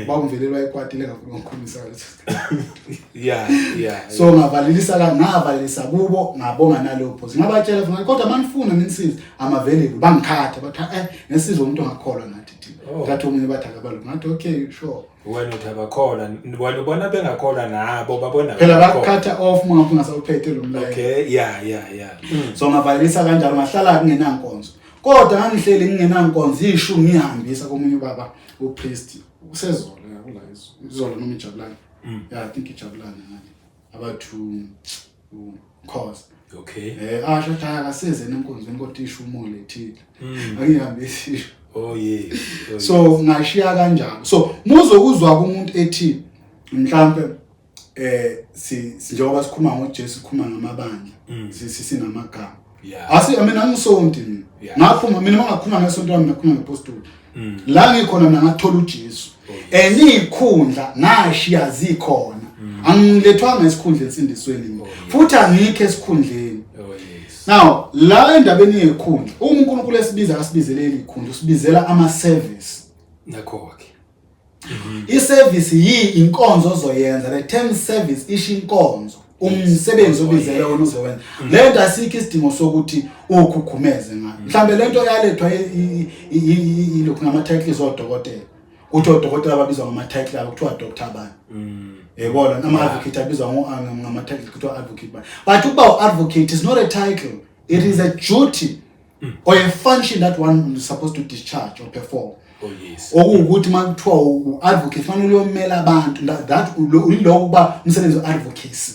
Bawumveleli wayekwatile kakhulu ngikhulumisa ngaleso sikhathi. Yeah, yeah. So ngavalelisa la ngavalelisa kubo ngabonga naleyo post. Ngabatshela futhi kodwa manifuna ninisize I'm available bangikhatha bathi nesizo umuntu ongakholwa nathi thina. Oh. Ngathi omunye bathi akabalungi ngathi okay sure. Wena uthi abakholwa, wena ubona bengakholwa nabo babona. Phela bengakholwa. bakukhatha off uma ungasawuphethe lo mlayezo. Okay, yeah, yeah, yeah. So ngavalelisa kanjalo ngahlala kungenankonzo. Kodwa ngangihleli ngingenankonzo ishumi ngihambisa komunye ubaba upriest usezolo kula izolo noma ijabulani. Yeah, I think ijabulani ngale. Abathu cause Okay. Asho ukuthi hayi akaseze enkonzweni kodwa ishumo lethile. Angihambisi isho. Oh yes. Oh, So ngashiya kanjalo. So muzokuzwa kumuntu ethi mhlambe si njengoba sikhuluma ngoJesu sikhuluma ngamabandla sinamagama. Yeah. Asi mina angisonti mina. Yeah. Ngaphuma mina mangakhuluma ngesonto lami ngakhuluma ngepostoli. La ngikhona mina ngathola uJesu. Oh, Enikhundla ngashiya zikhona. Angilethwanga esikhundleni ensindisweni mina. Futhi angikho esikhundleni. Oh yes. Now la endabeni yekhundla uma uNkulunkulu esibiza akasibizeleli ikhundla usibizela ama service. Nakho ke. I-service yi inkonzo ozoyenza. The term service isho inkonzo. Umsebenzi obizele wona uzowenza. Lento asikho isidingo sokuthi ukhukhumeze ngayo. Mhlambe lento yalethwa ilokhu ngama titles odokotela. Kuthi odokotela ababizwa ngama title abo kuthiwa doctor bani. Yebona ama advocate abizwa ngama title kuthiwa advocate bani. But ukuba u-advocate is not a title. It is a duty. Or a function that one is supposed to discharge or perform. Oh yes. Okuwukuthi uma kuthiwa u-advocate fanele uyomela abantu, that yiloko kuba umsebenzi we-advocacy.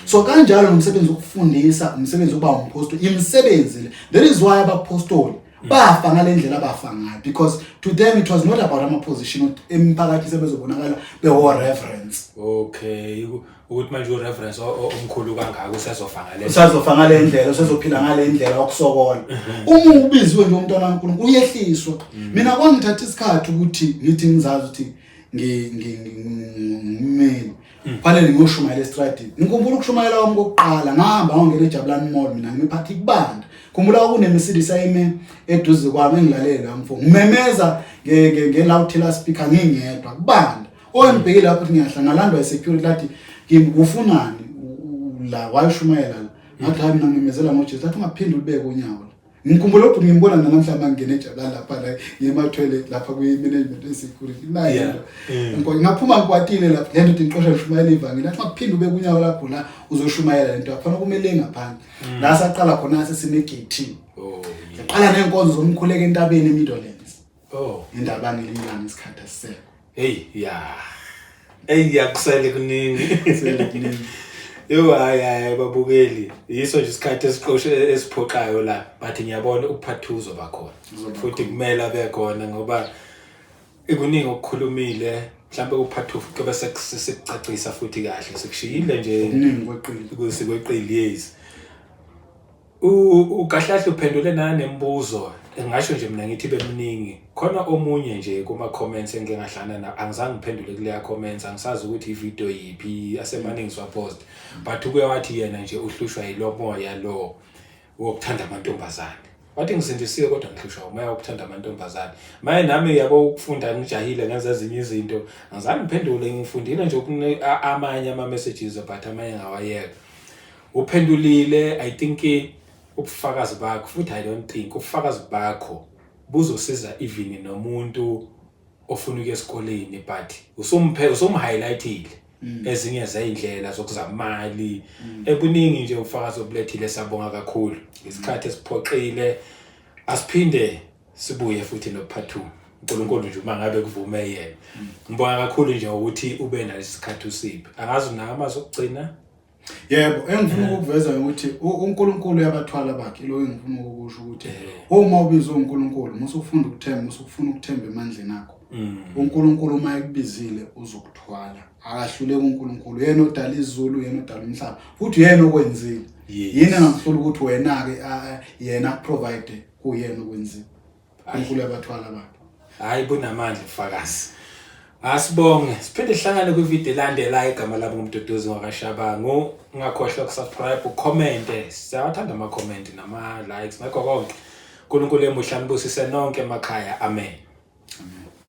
So kanjalo nomsebenzi wokufundisa, umsebenzi wokuba umpostoli, imisebenzi le. That is why abapostoli bafa ngale ndlela abafa ngayo, because to them it was not about ama-position emphakathi sebezobonakala bewo-reverence. Okay, ukuthi manje ureverence omkhulu kangaka usezofa ngale Usazofa ngale ndlela, usezophila ngale ndlela okusokola. Uma ubiziwe nje umntwana kaNkulunkulu, uyehliswa. Mina kwangithatha isikhathi ukuthi ngithi ngizazi ukuthi ngummeli, fanele ngiyoshumayela estradini. Ngikhumbula ukushumayela kwami kokuqala, ngahamba ngangena eJabulani Mall, mina ngimiphathi kubanda. Khumbula kuneMercedes ayime eduze kwami, engilalele mfo, ngimemeza nge-loud speaker ngingedwa kubanda. Owangibhekile lapho ukuthi ngiyahla, ngalandwa i-security, lathi kimi, "Ufunani la wayoshumayela la?" Ngathi, "Hayi, mina ngimemezela ngoJesu." Lathi, "Ungaphinde ulibeke unyawo la." Ngikhumbula ukuthi ngimbona namhlanje mangingena eJabulani lapha la ngiyema-toilet lapha kwi-management ye-security nayo into. Ngaphuma ngikwatile lapha, le nto inxosha ngishumayela ivangeli. Lathi, "Ungaphinde ubeke unyawo lapho la uzoshumayela lento, akufanele kumele ngaphandle." La saqala khona sesime egeyithini. Saqala ney'nkonzo zomkhuleko entabeni eMidlands. Indaba ngelinye ilanga, isikhathi asisekho. Hey ya. Hey, yakusele kuningi. Kusele kuningi. Yo, hayi hayi, babukeli. Yiso nje isikhathi esiqoshe esiphoqayo la, but ngiyabona upart 2 uzoba khona. Uzoba Futhi kumele abe khona ngoba ikuningi okukhulumile, mhlawumbe upart 2 kube sekucacisa futhi kahle. Sikushiyile nje Okuningi kweqile. Kusikweqile, yes. Ukahlahle uphendule nanembuzo, ngisho nje mina ngithi beminingi. Khona omunye nje kuma comments engike ngahlangana na, angizange ngiphendule kuleya comments, angisazi ukuthi ivideo yiphi, asemaningi siwapost, but uke wathi yena nje uhlushwa yilomoya lo wokuthanda amantombazane. Wathi, "Ngisindisiwe kodwa ngihlushwa umoya wokuthanda amantombazane." Maye nami yabo ukufunda ngijahile, ngenza ezinye izinto, angizange ngiphendule. Ngifundile nje amanye ama messages, but amanye ngawayeka. Uphendulile, I think, ubufakazi bakho futhi, I don't think ubufakazi bakho buzosiza even nomuntu ofuna ukuya esikoleni, but usumphe usumhighlightile ezinye zeyindlela zokuzama imali. Ekuningi nje ubufakazi obulethile, sabonga kakhulu. Isikhathi esiphoqile, asiphinde sibuye futhi no part 2, uNkulunkulu nje uma ngabe kuvume yena. Ngibonga kakhulu nje ukuthi ube nalesi sikhathi usiphe. Angazi unawo amazwi okugcina? Yebo, engifuna ukukuveza ukuthi uNkulunkulu uyabathwala bakhe. Lo engifuna ukukusho ukuthi uma ubizwe uNkulunkulu, musufunda ukuthemba, musufuna ukuthemba emandleni akho. UNkulunkulu uma ekubizile uzokuthwala. Akahluleki uNkulunkulu. Yena odala izulu, yena odala umhlaba, futhi yena okwenzile. Yini engakuhlula ukuthi wena ke yena akuprovide kuyena okwenzile? uNkulunkulu uyabathwala bakhe. Hayi, bunamandla ubufakazi. Asibonge, siphinde sihlangane kwividiyo elandelayo. Igama lami nguMduduzi wakaShabangu. Ungakhohlwa ukusubscribe, ucommente, siyawathanda ama-comment nama-likes nakho konke. uNkulunkulu emuhle anibusise nonke emakhaya, amen.